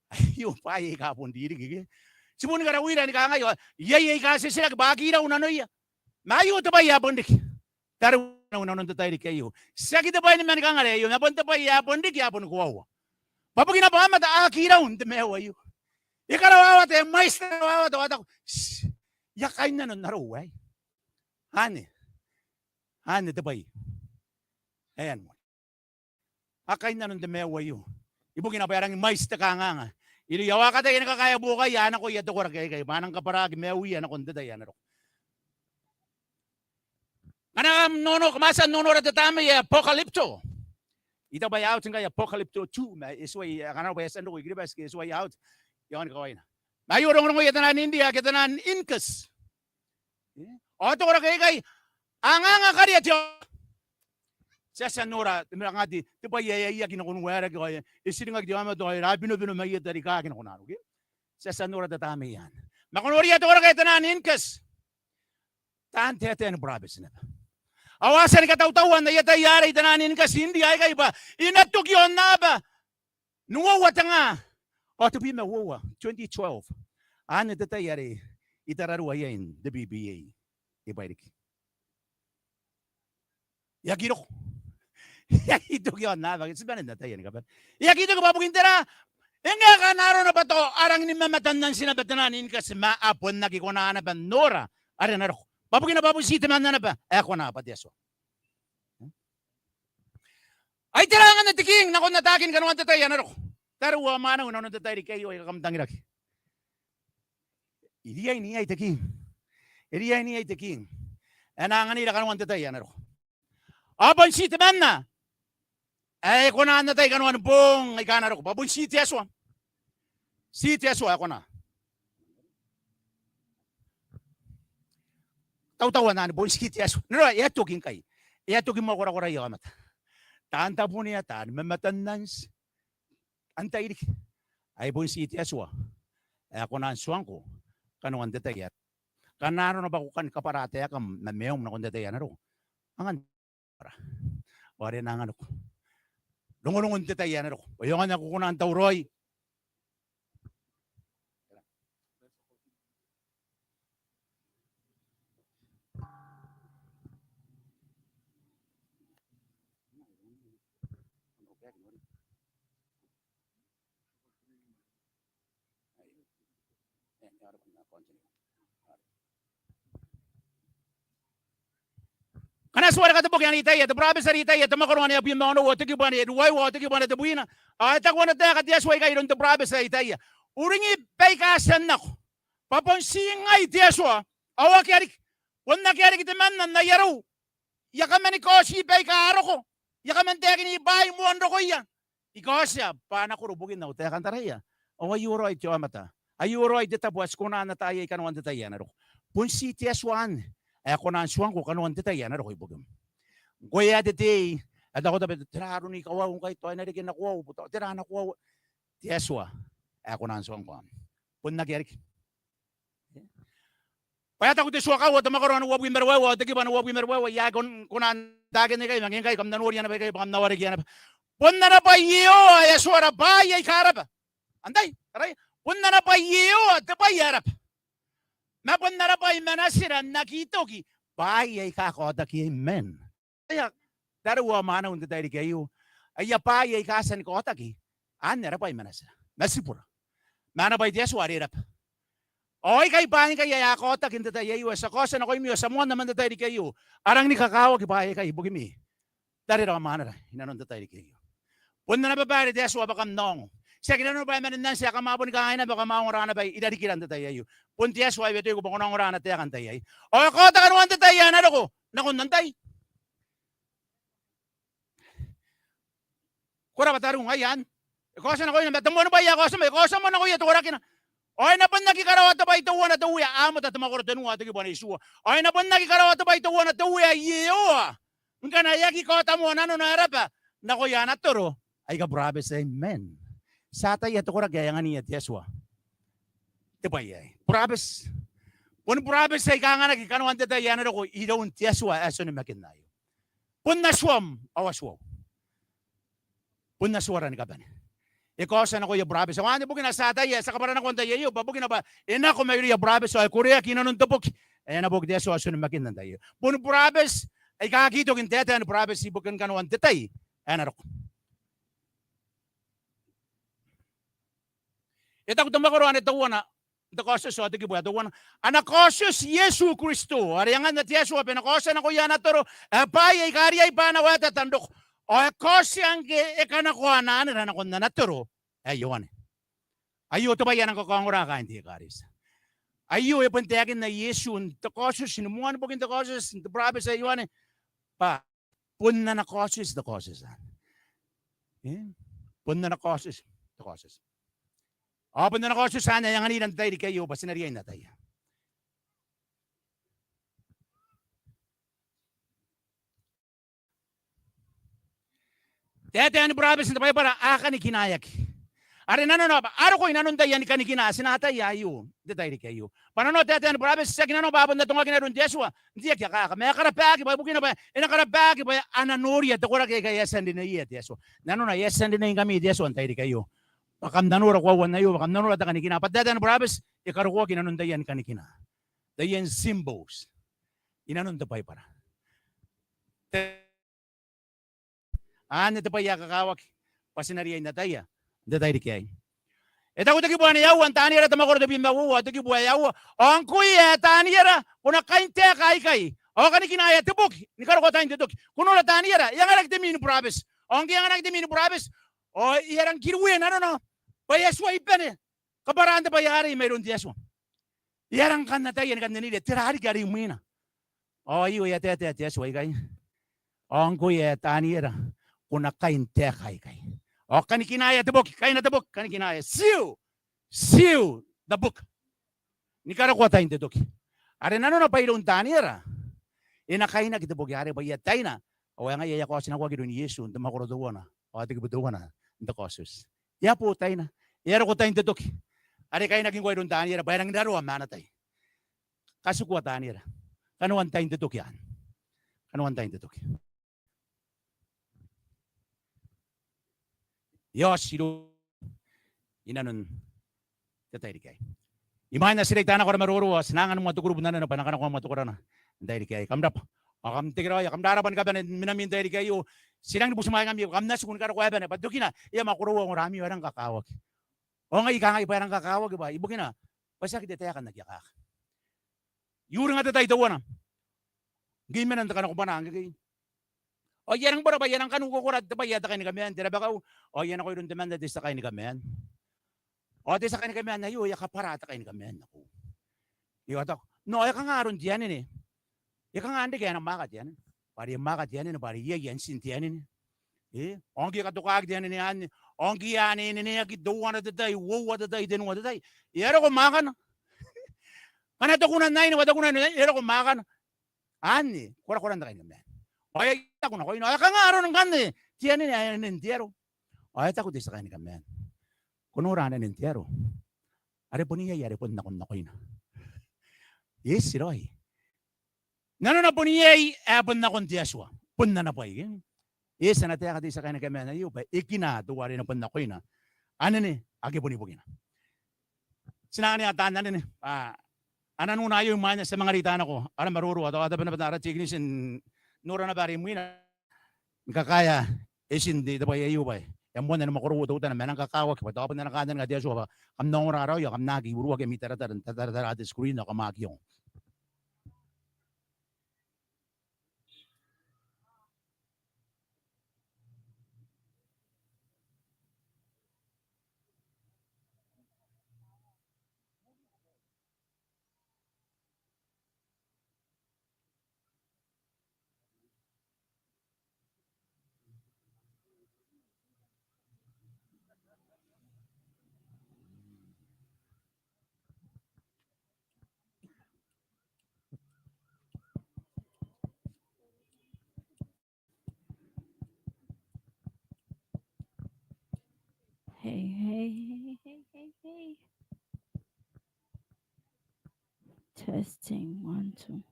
Aio bwaai aika bon ririki ke. Ti boni karauira ni kangai ao iai aika titiraki bwa a kirau nanoia. Ma aio te bwai ae bon riki. Tariu ma mwaneu, i nanon te tairiki aio, tiaki te bwai ni manikangare aio, ma bon te bwai ae bon riki ae boni koaua. Bwa bukina bwa aomata a kirau n te maiu aio. E karawawata, e mwaiti te rawawata ao a taku, "Shh, I a kainnano n arou aei." Anne, anne te bwai ae e a moan a kainnano n te maiu aio. Ibukina bwa e rangi mwaiti te kanganga irouia, ao a kataia ni kakaea buokaia ae nakoia te koraki aikai bwa a nang kabwaraki maiuia nakon te tai ae na roko. Ngkana kam nono, kam a tia n nonora te tamnei ae apocalypto. I taku bwa e a out ngkai apocalypto two, ma e tuai, ae kanga bwa e a tia n roko i Kiribati ke e tuai out i aon kawaina. Ma aio rongorongoia te naan India ke te naan Incas. Ao te koraki aikai a anganga karea te aomata. Ti a tia n nora te mera ngati, te bwai ae e aki nako n waerake ao e tiringaki te aomata ao e rabinobino mai eta rikaaki nako nano ke. Ti a tia n nora te tamnei anne. Ma ko noria te koraki ae te naan Incas. Taan taetae ni burabeti naba. Ao a tia ni katautaua n aia tai arei te naan Incas India aikai bwa e na toki aonnaba n uoua te nga ao tebwi ma uoua, twenty twelve. Anne te tai are I tararua iai n te B B A i Bairiki. E aki roko. E aki toki aonnaba ke ti bane n ataia ni kabane. E aki toki bwa bukin tera? E ngae kanga arona bwa tao a rangi ni mamatannanti naba te naan Incas ma a bon aki kona naba n nora are na roko. Bwa bukina bwa bon ti temanna naba ae kona bwa te Atua. Ai tera angan te king nakon atakin kanoan te tai ae na roko? Tariu ao mwaneu, i nanon te tairiki aio aika kam tangiraki. E riai n iai te king. E riai n iai te king ae na anganira kanoan te tai ae na roko. Ao bon ti temanna ae e kona n atai kanoan boong aika na roko. Bwa bon ti te Atua. Ti te Atua ae kona. Tautaua n anne, bon ti te Atua. N aron ae e a toki ngkai. E a toki moa korakoraia aomata. Taan tabunea, taan mamatannanti, taan tairiki. Ai bon ti te Atua ae kona n tuangko kanoan te tai ae. Kanga arona bwa ko kan kabwara taekam ma maium nakon te tai ae na roko. Angan Ao are e na anganiko rongorongon te tai ae na roko. Ao e aonga n ko kona n tauraoi. Ngkana ti wareka te boki are Itaia, te burabeti are Itaia, te mwakoro ane abwi ma onoua, te kibu ane ruaiwa, te kibu ane tebwina. Ao e taku ana taeka te Atua ikai iroun te burabeti ae Itaia: Uringi baika a tia n nako, bwa bon ti ngai te Atua, ao akea riki. Bon akea riki temanna n ai arou. I a kaman kaoti baika a roko. I a kaman taekini bwaai moan rokoia. I kaotia bwa a na koro ibukin au taeka n taraia. Ao aio raoi te aomata Aio raoi te tabo ae ti kona n ataa iai kanoan te tai ae na roko. Bon ti te Atua anne ae kona n tuangko kanoan te tai ae na roko ibukim. Ngkoe ae te tei ae taku tabe, tera aron ikawau ngkai, tao e na reke nakoau, tao tera nakoau. Te Atua ae kona n tuangko anne. Bon akea riki. Bwa e taku te tua kaua, te mwakoro ae uabwi ma ruaiwa, ao te kibu ae uabwi ma ruaiwa, I a kon-, kona n taekin ikai, ma ngkai kam na noria naba ikai bwa kam na wareki naba. Bon ana bwai Iehova ae Atuara bwaai aika raba. Antai? Taraia. Bon ana bwai Iehova te bwai ae raba. Ma bon ara bwai manatira n aki toki bwaai aika kaotaki. Amen. Aia, tariu ao mwaneu n te tairiki aio. Aia bwaai aika a tia ni kaotaki, anne ara bwai manatira ma tibura. Ma ana bwai te Atua are raba. Ao aikai bwaai ngkai ae a kaotaki n te tai aio, ae ti a kaotia nakoimi ao ti a moanna man te tairiki aio. A rangi ni kakawaki bwaai aikai ibukimi, tarira ao mwanera, inanon te tairiki aio. Bon ana babaire te Atua bwa kam na ongo. Tiaki nanona bwa e mena n anti ae kam a boni kangai naba bwa kam a ongora ana bwai irarikira n te tai aio. Bon te Atua ae I ataia bwa ko na ongora ana taeka n te tai aio. Ao e kaota kanoan te tai ae na roko nakon antai? Ko rabwa tariu, ngaia anne. E kaotia nakoina ma te moan bwai ae kaotia moa, e kaotia moa nakoia te korakina. Ao e na bon aki karaoa te bwai teuana te Uea, Amota te mwakoro tenua te kibu ae itiua. Ao e na bon aki karaoa te bwai teuana te Uea Iehova ngkana e aki kaota moa nanona ae raba nakoia ana toro aika burabeti. Amen. Ti ataia te koraki ae angania te Atua te bwai aei. Burabeti. Boni burabeti aika anganaki kanoan te tai ae na roko iroun te Atua ae ti onimakinna aio. Bon Atuam ao Atuau. Bon Atuara ni kabane. E kaotia nakoia burabeti. Ao anne bukina ti ataia, ti a kabwaranakoa n te tai aio bwa bukina bwa e nako mairouia burabeti ao e koreaki inanon te boki ae ana boki te Atua ae ti onimakinna n te tai aio. Boni burabeti aika aki toki n taetae ni burabeti ibukin kanoan te tai ae na roko. E taku te mwakoro anne teuana n te Kaotioti ao te kibu ae teuana, ana kaotioti Iesu Kristo, are anganna te Atua bwa e na kaotia nakoia ana toro ae bwaai aika riai bwa a na waetata n roko. Ao e kaotia ngke e kanakoa ana anera nakon ana toro ae Ioane. Aio te bwai ae nang kakaongora kaain te ekaretia. Aio e bon taekinna Iesu n te Kaotioti, ni moan bokin te Kaotioti, n te burabeti ae Ioane, bwa bon ana kaotioti te Kaotioti anne. E? Bon ana kaotioti te Kaotioti. Ao bon ana kaotioti anne ae anganira n te tairiki aio bwa ti na riai n ataia. Taetae ni burabeti n te Baibara a kanikinaeaki. Are nanona bwa a roko inanon taiani kanikina ti na ataia aio n te tairiki aio. Bwa nanona taetae ni burabeti tiaki nanona bwa a bon atongakina iroun te Atua n te aki akaka, ma e karabaki bwa ibukina bwa e na karabaki bwa a na noria te koraki aika e a tia n rineiia te Atua. Nanona e a tia n rineingkami te Atua n te tairiki aio bwa kam na nora koauan aio, bwa kam na nora te kanikina. Bwa taetae ni burabeti e karokoaki inanon taiani kanikina, taian symbols inanon te Baibara. Te Anne te bwai ae kakawaki bwa ti na riai n ataia n te tairiki aei. E taku te kibu ae aua n Taniera, te mwakoro tebwi ma uoua, te kibu ae aua: Ao ngkoe ae Taniera, ko na kaintaeka aikai, ao kanikinaea te boki ni karokoa tain te toki. Ko nora Taniera, e anganaki te mini burabeti. Ao ngke e anganaki te mini burabeti, ao e a rangi ni kiruia nanona bwa e a tuai bane kabwaraan te bwai arei mairoun te Atua. E a rangi kan ataia ni kan niniria tera riki are imwina. Ao aio e a taetae te Atua ikai: Ao ngkoe ae Taniera, ko na kaintaeka aikai. Ao kanikinaea te boki, kaina te boki, kanikinaea, seal, seal the book, ni karokoa tain te toki. Are nanona bwa iroun Taniera e na kainaki te boki arei bwa e a taina. Ao ngaia e a kaotinakoaki iroun Iesu n te mwakoro teuana ao te kibu teuana n te Kaotioti. E a bo taina, e a roko tain te toki. Are kainaki ngkoa iroun Taniera bwa e rangi n raroa ma ana tai. Katikua Taniera, kanoan tain te toki anne. Kanoan tain te toki. E a oti irouna inanon te tairiki aei. Imwain ae ti reita nako ara maroro ao ti na anga ni mwatukuru bunanana bwa e na kanakoa mwatukurana n te tairiki aei. Kam rabwa. Ao kam tekeraoi, kam rarabwa ni kabane n minami n te tairiki aei. Ao ti rangi ni butimwaeingami bwa kam na tiku ni karokoa bane bwa tokina e a mwakoroa ongorami ao e rangi ni kakawaki. Ao ngai I kangai bwa e rangi ni kakawaki bwa ibukina bwa tiaki te taeka n aki akaka. I uringa te tai teuana ngke I mena n te kanakobwana ngkekei. Ao I a rangi ni bwara bwa I a rangi ni kan ukakora te bwai ae te kainikamean, te rabakau. Ao I a nako iroun temanna te tia kainikamean. Ao te tia kainikamean aio e a kabwara te kainikamean nakoiu. Ao e taku, "Nao, e kanga aron te anene? E kanga n reke ae na mwaaka te anene?" Bwa are e mwaaka te anene bwa are iai antin te anene. E, ao ngke e katokaki te anene anne, Ao ngke e a neneaki teuana te tai, uoua te tai, tenua te tai, e a roko mwaakana. Ngkana te kuna n aine, bwa te kuna n aine, e a roko mwaakana. Anne korakoran te kainikai maan. Ao e a taku nakoina, ao e kanga arona ngkanne te anene ae ananen te aro? Ao e taku te tia kainikai maan, ko nora ananen te aro? Are bon iai are bon nakon nakoina. Eti raoi. Nanona bon iai ae bon nakon te Atua, bon ana bwai, ke? E eti ana taeka te tia kainikai maan aio bwa e kina teuare e na bon nakoina anene ake bon ibukina. Ti na anea taan anene, a, a nanona aio imwaina ti a manga reita nako ara maroro ao tabenaban ara technician n nora naba are imwina ni kakaea etin te bwai aio bwa e moanna ni mwakorou teutana ma e nang kakawaki bwa tao bon ana kantaninga te Atua bwa kam na ongora raoi ao kam na aki uruaki ami taratara n tataratara te screen ao kam aki ongo. Hey, hey, hey, hey, hey, hey. Testing, one, two.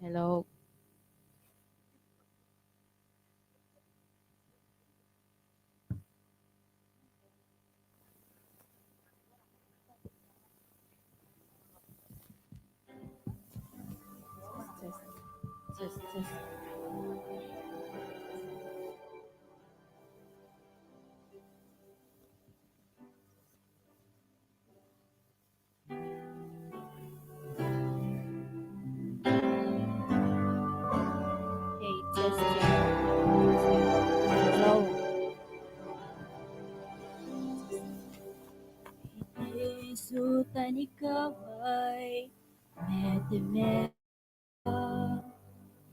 Hello. Hey, testing. Hello. Iesu tanikawai, ma te Mena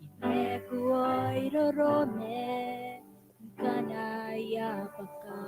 i mekuoi rorome, ngkana I a bwaka.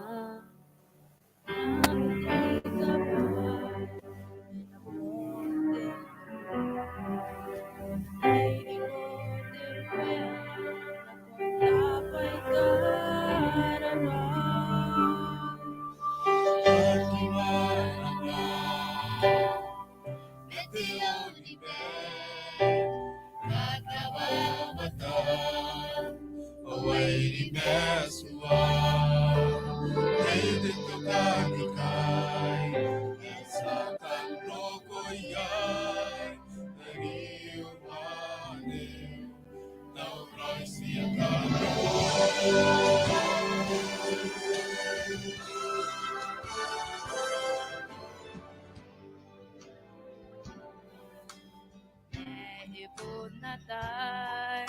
E bon ataei,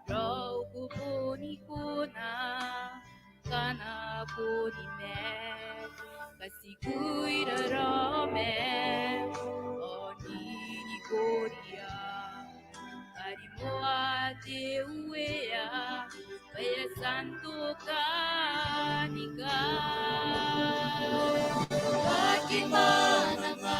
rauku boni kona, ngkana boni ma, katikui rarame, ao n ninikoria, karimoa te Uea, bwa e a tia n toka ni kai. Aki mananga.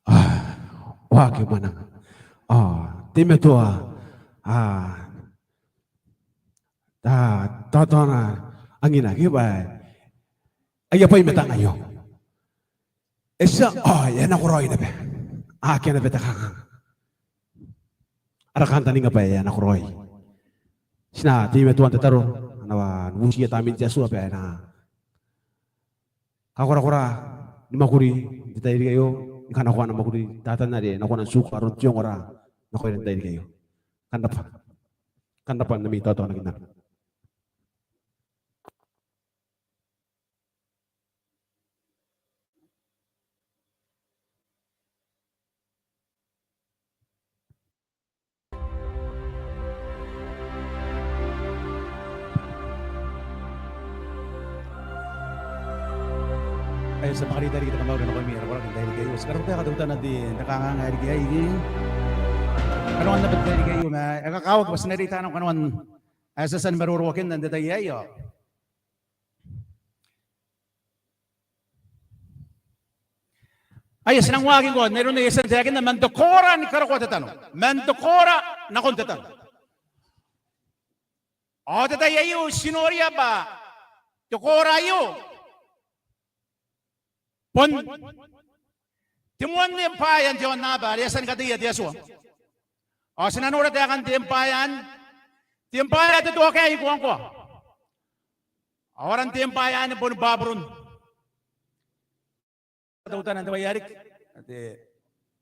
Ao, ao, ke mwananga. Ao, teimatoa, a, a, taotaona anginaki bwa aia bwai matang aio. E tia, ao, e a nakoraoi naba. Akea naba te kanganga. Ara kantaninga bwa e a nakoraoi. Ti na teimatoa n tataro, ana wa, n butiia Tamnein te Atua bwa e na kakorakora ni mwakuri n te tairiki aio, ni kanakoa ana mwakuri Tatan are e na kona n tuka aron te ongora nakoira n te tairiki aio. Kam rabwa. Kam rabwa n ami taotaonakinan. Ae ti a manga ri tairiki te kamauri nakoimi ara koraki Tairiki aio, ti karokoa teutana n te, n te kanganga ae riki aei. Kanoan naba te tairiki aio, ma e kakawaki bwa ti na reita nako kanoan ae ti a tia ni maroroakinna n te tai aei. Aia, ti nang waaki ngkoa, n aron ae I a tia n taekinna, man te koora ni karokoa te tano. Man te koora nakon te tano. Ao te tai aio ti noria bwa te koora aio bon te moan empire n te aonnaba are e a tia ni kateia te Atua. Ao ti na nora taekan te empire anne, te empire ae te toakaei ngkoa. Ao aran te empire anne boni Baburon. Teutana n te bwai ae riki. Te,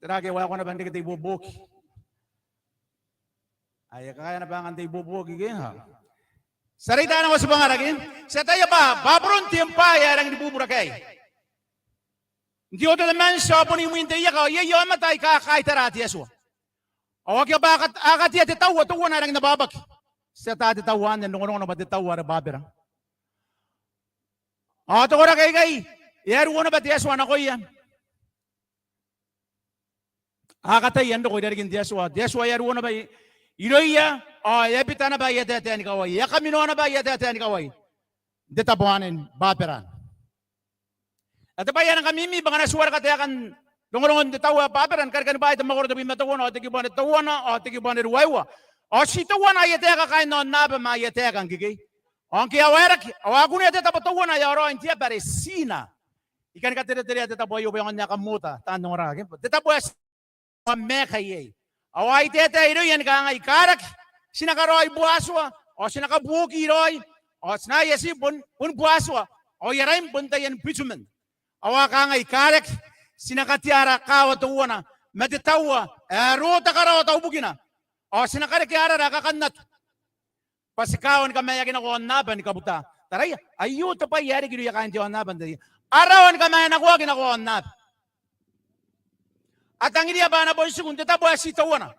tera ake e waekoa naba n reke te ibuobuoki. Ae e kakaea naba angan te ibuobuoki ke, ha. Ti a reita nako tibwangara ke. Ti ataia bwa Baburon te empire ae rangi ni bubura kaei. N te oto temanti ao bon imwin te ieka, ao iai aomata aika kaitara te Atua. Ao akea bwa a kat-, a katea te taua teuana ae rangi n abwabwaki. Ti ata te taua anne n rongorongo naba te taua are Babera. Ao te koraki aikai e a ruo naba te Atua nakoia. A kataia n roko i rarikin te Atua. Te Atua e a ruo naba i-, irouia, ao e a bita naba aia taetae ni kawai. E a kaminoa naba aia taetae ni kawai n te tabo anne ni Babera. Ao te bwai ae rang kamimi bwa ngkana ti wareka taekan rongorongon te taua ae Babera ni Karikani Bwaai te mwakoro tebwi ma teuana, ao te kibu anne teuana, ao te kibu anne ruaiwa. Ao ti teuana aia taeka kaain aonnaba ma aia taeka ngkekei. Ao ngke a waeraki, ao a kunea te tabo teuana ae a raoi n te aba are Tina. I kan katereterea te tabo aio bwa e aonga n aeka moota taan ongora ke. Te tabo ae Tina, ao maeka iai. Ao a itaetae irouia ni kangai, karaki, ti na karaoi buatua, ao ti na kabuoki raoi, ao tinaia ti bon, bon buatua, ao i araim bon taian bitumen. Ao a kangai, karaki, ti na katea ara kaawa teuana ma te taua ae rota karaoa taubukina, ao ti na kareke arara ae kakannato bwa ti kaawa ni kamaiaki nako aonnaba ni kabuta. Taraia, aio te bwai ae riki irouia kaain te aonnaba n te tai aei. A rawa ni kamaenakoaki nako aonnaba. A tangiria bwa a na bon tiku n te tabo ae ti teuana.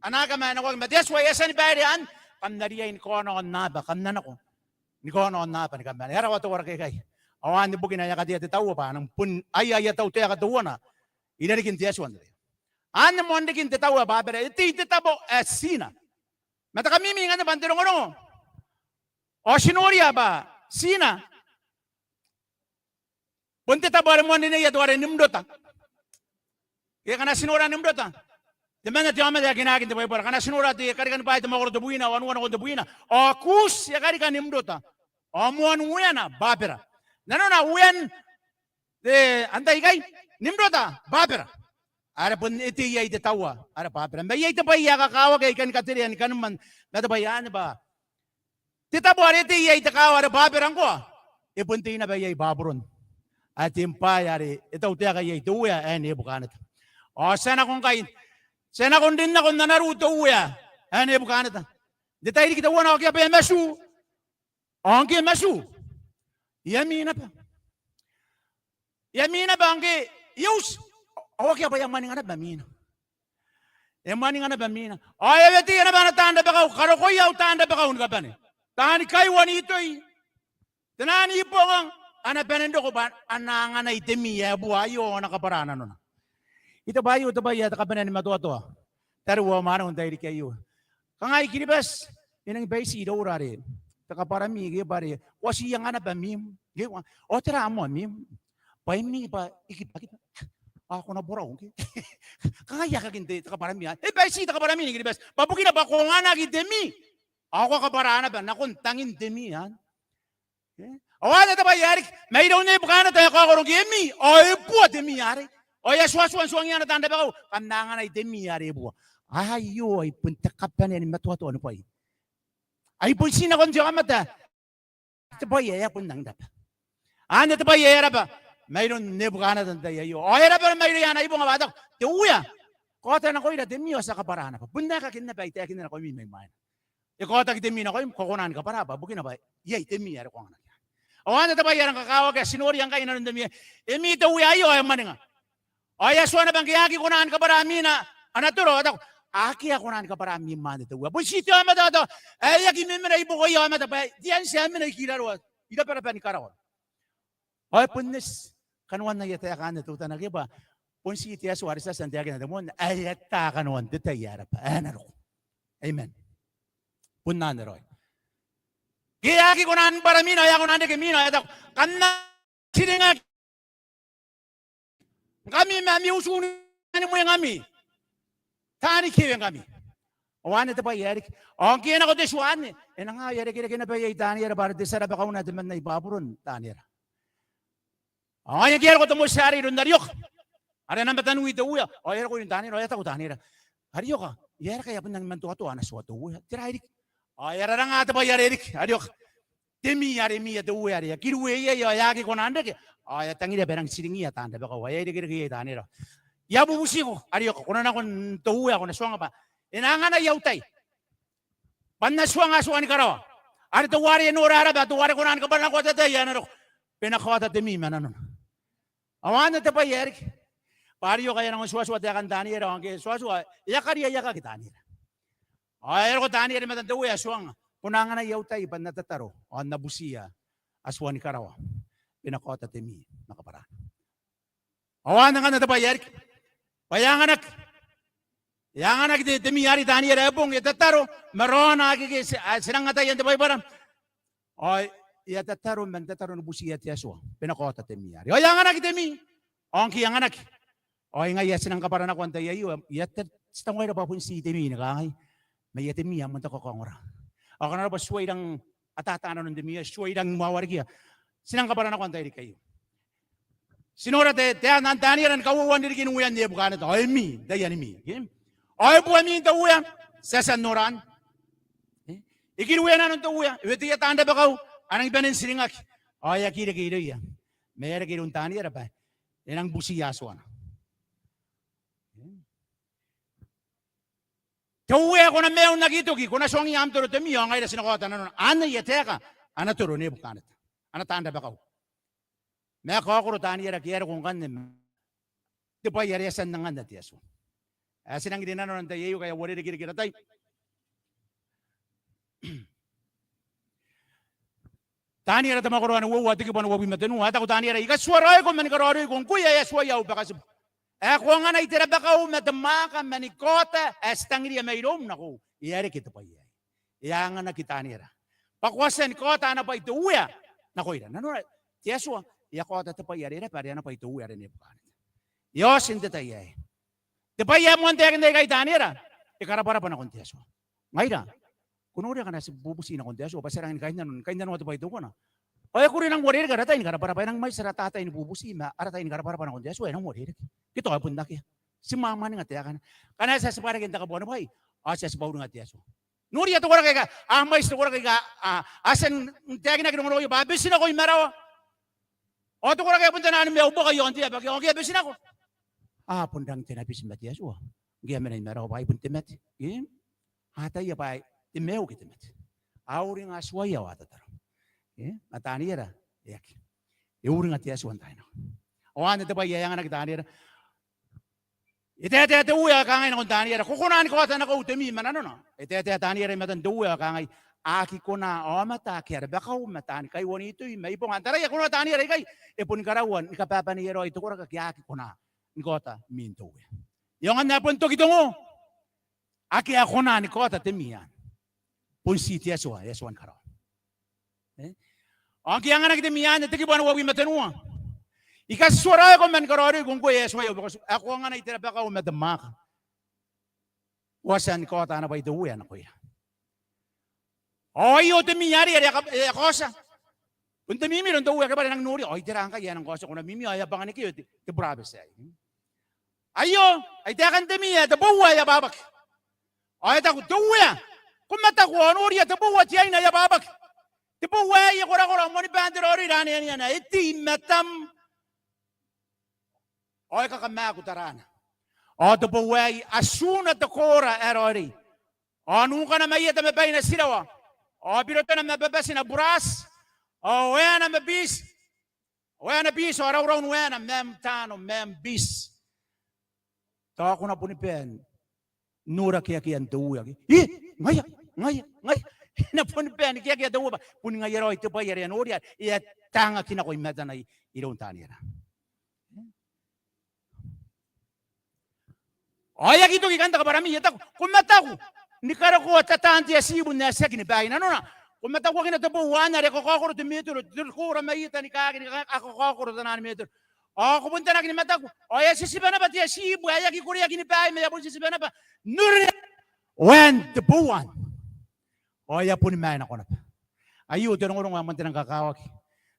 A na aki kamaenakoaki ma te Atua e a tia ni baire anne. Kam na riai ni kaona aonnaba, kam na nako ni kaona aonnaba ni kamaenakoaki. E a rawa te koraki aikai. Ao anne bukina ae a katea te taua bwa a nang bon, aia, aia tautaeka teuana i rarikin te Atua n te tai aei. Anne moan rikin te taua ae Babera, e tei n te tabo ae Tina. Ma te kamimi ngkanne bwa n te rongorongo ao ti noria bwa Tina bon te tabo are moan rineia teuare Nimrota. Ke ngkana ti nora Nimrota, temanna te aomata ae kinaaki n te Baibara. Ngkana ti nora te Karikani Bwaai te mwakoro tebwina, wanua nakon tebwina, ao Kuti e karika Nimrota, ao moan ueana Babera. Nanona uean te, antai ikai? Nimrota, Babera. Are bon e tei iai te taua are Babera. Ma iai te bwai ae kakawaki ae I kan katerea ni kanimwan ma te bwai anne bwa te tabo are e tei iai te kaawa are Babera ngkoa, e bon tei naba iai Baburon ae te empire are e tautaeka iai te uea ae Nebukaneta. Ao ti a nako ngkai, ti a nako n rin nako n ana ruu te uea ae Nebukaneta n te tairiki teuana. Ao akea bwa e matu. Ao ngke e matu, e ami naba. E ami naba ngke e uti. Ao akea bwa e a mwaninga naba mina. E mwaninga naba mina. Ao e a weteia naba ana taan rabakau, karokoia au taan rabakau ni kabane. Taani kaiwa n itoi. Te naan ibonga, a na bane n roko bwa a na anganai te mi ae bua aio ao a na kabwara nanona. Ita bwa aio te bwai ae te kabanea ni matoatoa. Tariu ao mwaneu n tairiki aio. Kangai Kiribati, e nangi baiti iroura are te kabwarami ke bwa are ko a tia n anga naba mim. Ke, ao tera moa mim? Bwa e mi bwa e kibakiba. Ao ko na borau ngke. Kangai aekakin te, te kabwarami anne. E baiti te kabwarami ni Kiribati. Bwa bukina bwa ko anganaki te mi, ao ko a kabwara naba nakon tangin te mi anne. Ao anne te bwai ae riki mairoun Nebukaneta, e kaokoro ngke e mi, ao e bua te mi arei. Ao e a tuatua n tuangia ana taan rabakau, kam na anganai te mi are e bua. Aio ai bon te kabanea ni matoatoa ni bwai. Ai bon ti nakon te aomata te bwai ae e a bon nangi raba. Anne te bwai ae e raba mairoun Nebukaneta n te tai aio. Ao e raba mairouia ana ibonga bwa e taku, te uea, kaota nakoira te mi ao ti a kabwara naba. Bon aekakin naba ae I taekinna nakoimi mai mwaina. E kaotaki te mi nakoim, ko kona ni kabwara bwa bukina bwa iai te mi are ko anganaki. Ao anne te bwai ae rang kakawaki ae ti noria ngkai inanon te mi. E mi te uea aio ao e mwaninga. Ao e a tua naba ngke e aki kona ni kabwara mina ana toro, ao e taku, akea ae kona ni kabwara mim anne te uea. Bon ti te aomata ae e aki memena i buakoia aomata bwa e a tia n mena i kiraroa, i rabwarabwa ni karawa. Ao e bon eti kanoan aia taeka anne teutana ke bwa Bon ti te Atua are ti a tia n taekina te moan ae e a tia kanoan te tai ae raba ae na roko. Amen. Bon anne raoi. Ke e aki kona ni bwaramwina, e a kona n reke mwina, e taku, kam na tiringaki ngkami ma ami utu ni mwengami. Taani kewe ngkami. Ao anne te bwai ae riki. Ao ngke e nako te tua anne, e nang ae e a rekereke naba iai Taniera bwa are te tia rabakau naba temanna i Baburon Taniera. Ao e a roko te moti arei iroun Arioka are e na mataniwi te Uea. Ao e a roko iroun Taniera, ao e a taku Taniera, Arioka, e aera ngkai e a bon nangi mantoatoa ana tua te Uea? Tera ae riki? Ao e a raranga te bwai are riki Arioka. Te mi are mia te Uea are e a kirueia iai ao e aki kona n reke. Ao e a tangiria bwa e nang tiringia taan rabakau. Ao e a irekereke iai Taniera. I a bubutiko Arioka, ko na nako n te Uea, ko na tuanga bwa e na anganai au tai bwa N na tuanga Atua ni karawa are teuare e nora ara bwai, teuare kona ni kabwaranakoa te tai ae na roko, bwa e na kaota te mi ma nanona. Ao anne te bwai ae riki. Bwa Arioka e a nang tuatua taekan Taniera, ao ngke e tuatua e a kariaiakaki Taniera. Ao e a roko Taniera i matan te Uea, e tuanga, ko na anganai au tai bwa N na tataro ao N na butiia Atua ni karawa bwa e na kaota te mi ma kabwarana. Ao anne ngkanne te bwai ae riki. Bwa e a anganaki, e a anganaki te, te mi arei Taniera ae bong, e tataro ma raona ake, ake ti, ae ti nang ataia n te Baibara. Ao e a tataro man tataro ni butiia te Atua bwa e na kaota te mi arei. Ao e a anganaki te mi. Ao ngke e anganaki, ao ngaia ae ti nang kabwaranakoa n tai aio, e a tia, ti tangoira bwa bon ti te mi ni kangai. Ma e a te mi ae moan te kakaongora. Ao ngkana arona bwa ti tuai rang ataata nanon te mi aei, ti tuai rang wawarekia, ti nang kabwaranakoa n tai riki aio. Ti nora te, te, ana, Taniera ni kauoua n ririkin uean Nebukaneta. Ao e mi, taiani mi. Ke? Ao e bua mi n te Uea, ti a tia n nora anne. E? E kiruea nanon te Uea, e weteia taan rabakau a nangi bane n tiringaki. Ao e aki reke irouia. Ma e a reke iroun Taniera bwa e nang butiia Atuana. E? Te Uea, ko na maiu n aki toki, ko na tuangia am toro te mi, ao ngaira ti na kaota nanona. Anne aia taeka ana toro Nebukaneta, ana taan rabakau. Ma e kaokoro Taniera ke e a roko ngkanne ma te bwai are e a tia n anganna te Atua. Ae ti nang rinanona n tai aio ngkai e a uarereke riki ara tai. Taniera te mwakoro ae uoua, te kibu ae uabwi ma tenua. E taku Taniera, I katituaraoiko ma ni karaoiroiko ngkoe ae Atuaia au bakatibu, ae ko anganai te rabakau ma te mwaaka ma ni kaota ae ti tangiria mairoum nakoiu. E a reke te bwai aei. E a anganaki Taniera bwa ko a tia ni kaota ana bwai te Uea nakoira. Nanora, te Atua e a kaota te bwai are raba are ana bwai te Uea are Nebukaneta. E a oti n te tai aei. Te bwai ae moan taekinna ikai Taniera, e karabwarabwa nakon te Atua. Ngaira, ko noria ngkana ti bubuti nakon te Atua bwa ti a rangi ni kainnano, kainnanoa te bwai teutana. Ao e kuri e nang uarereke ara tai ni karabwarabwa, e nang mwaiti ara tatai ni bubuti ma ara tai ni karabwarabwa nakon te Atua e nang uarereke. Ke tao e bon akea. Ti mwamwaninga taekana. Ngkana ti a tibwa reke n te kabuanibwai ao ti a tibwa uringa te Atua. Noria te koraki aika a mwaiti, te koraki aika a, a tia n taekinaki rongorongoia bwa a beti nako i marawa. Ao te koraki ae bon te naan maiu buaka i aon te aba, ke ao ngke a beti nako, a bon rangi n te nabiti ma te Atua ngke a mena i marawa bwa ai bon te mate. Ke? A ataia bwa ai te maiu ke te mate. A uringa Atuaia ao a tataro. Ke? Ma Taniera e aki. E uringa te Atua n taai nako. Ao anne te bwai ae anganaki Taniera. E taetae te Uea ao e kangai nakon Taniera, ko kona ni kaota nakoiu te mi ma nanona? E taetae Taniera i matan te Uea ao e kangai, a aki kona aomata ake a rabakau ma taani kaiuanitui ma ibonga. N taraia, ko noora Taniera ikai, e boni karaua ni kababaneiai raoi te koraki ake a aki kona ni kaota mi n te Uea. E aonga n ae bon toki te ngo ake a kona ni kaota te mi anne. Bon ti te Atua, e Atua ni karawa. E? Ao ngke e anganaki te mi anne, te kibu ae uabwi ma tenua. I katituaraoiko ma ni karaoiroiko ngkoe ae Atuaia au bakatibu, ae ko anganai te rabakau ma te mwaaka. Ko a tia ni kaota ana bwai te Uea nakoira. Ao aio te mi arei are e a ka, e a kaotia. Bon te mimi iroun te Uea, ke bwa are e nang noria, ao tera ngkai ae e nang kaotia, ko na mimi ao e a bwanganiki te, te burabeti aei. Aio, ai taekan te mi ae tebwi ae ababaki. Ao e taku, te Uea, ko mataku ao noria tebwi te aine ae ababaki. Tebwi aei e korakora moanibaan te raoiroi, raneaneana, e tei i matam. Ao e kakamaaku taraana. Ao tebwi aei atuna te koora ae raoiroi. Ao nukana maieta ma baina tirawa. Ao birotana ma babatina burati. Ao waena ma biti. Waena biti, ao rauraun waena, mem taano, mem biti. Tao ko na boni bae n nora keakean te Uea ke? E, ngaia, ngaia, ngaia. E na boni bae ni keakea te Uea bwa boni ngaia raoi te bwai are e a noria, e a tangaki nako i matana i, iroun Taniera. Ao e aki toki ikanne te kabwarami, e taku, ko mataku ni karokoa tatan te atibu n ae tiaki ni baa i nanona. Ko matakuakina te bou anne are e kakaokoro te metero, te koora mai eta ni kaaki, ni kaaki, a kakaokoro taian metero. Ao ko bon tanaki ni mataku, ao e a titiba naba te atibu ae e aki koreaki ni baa, ma e a bon titiba naba n oreaki waen te bou anne. Ao e a boni mae nako naba. Aio te rongorongo ae moan te rang kakawaki.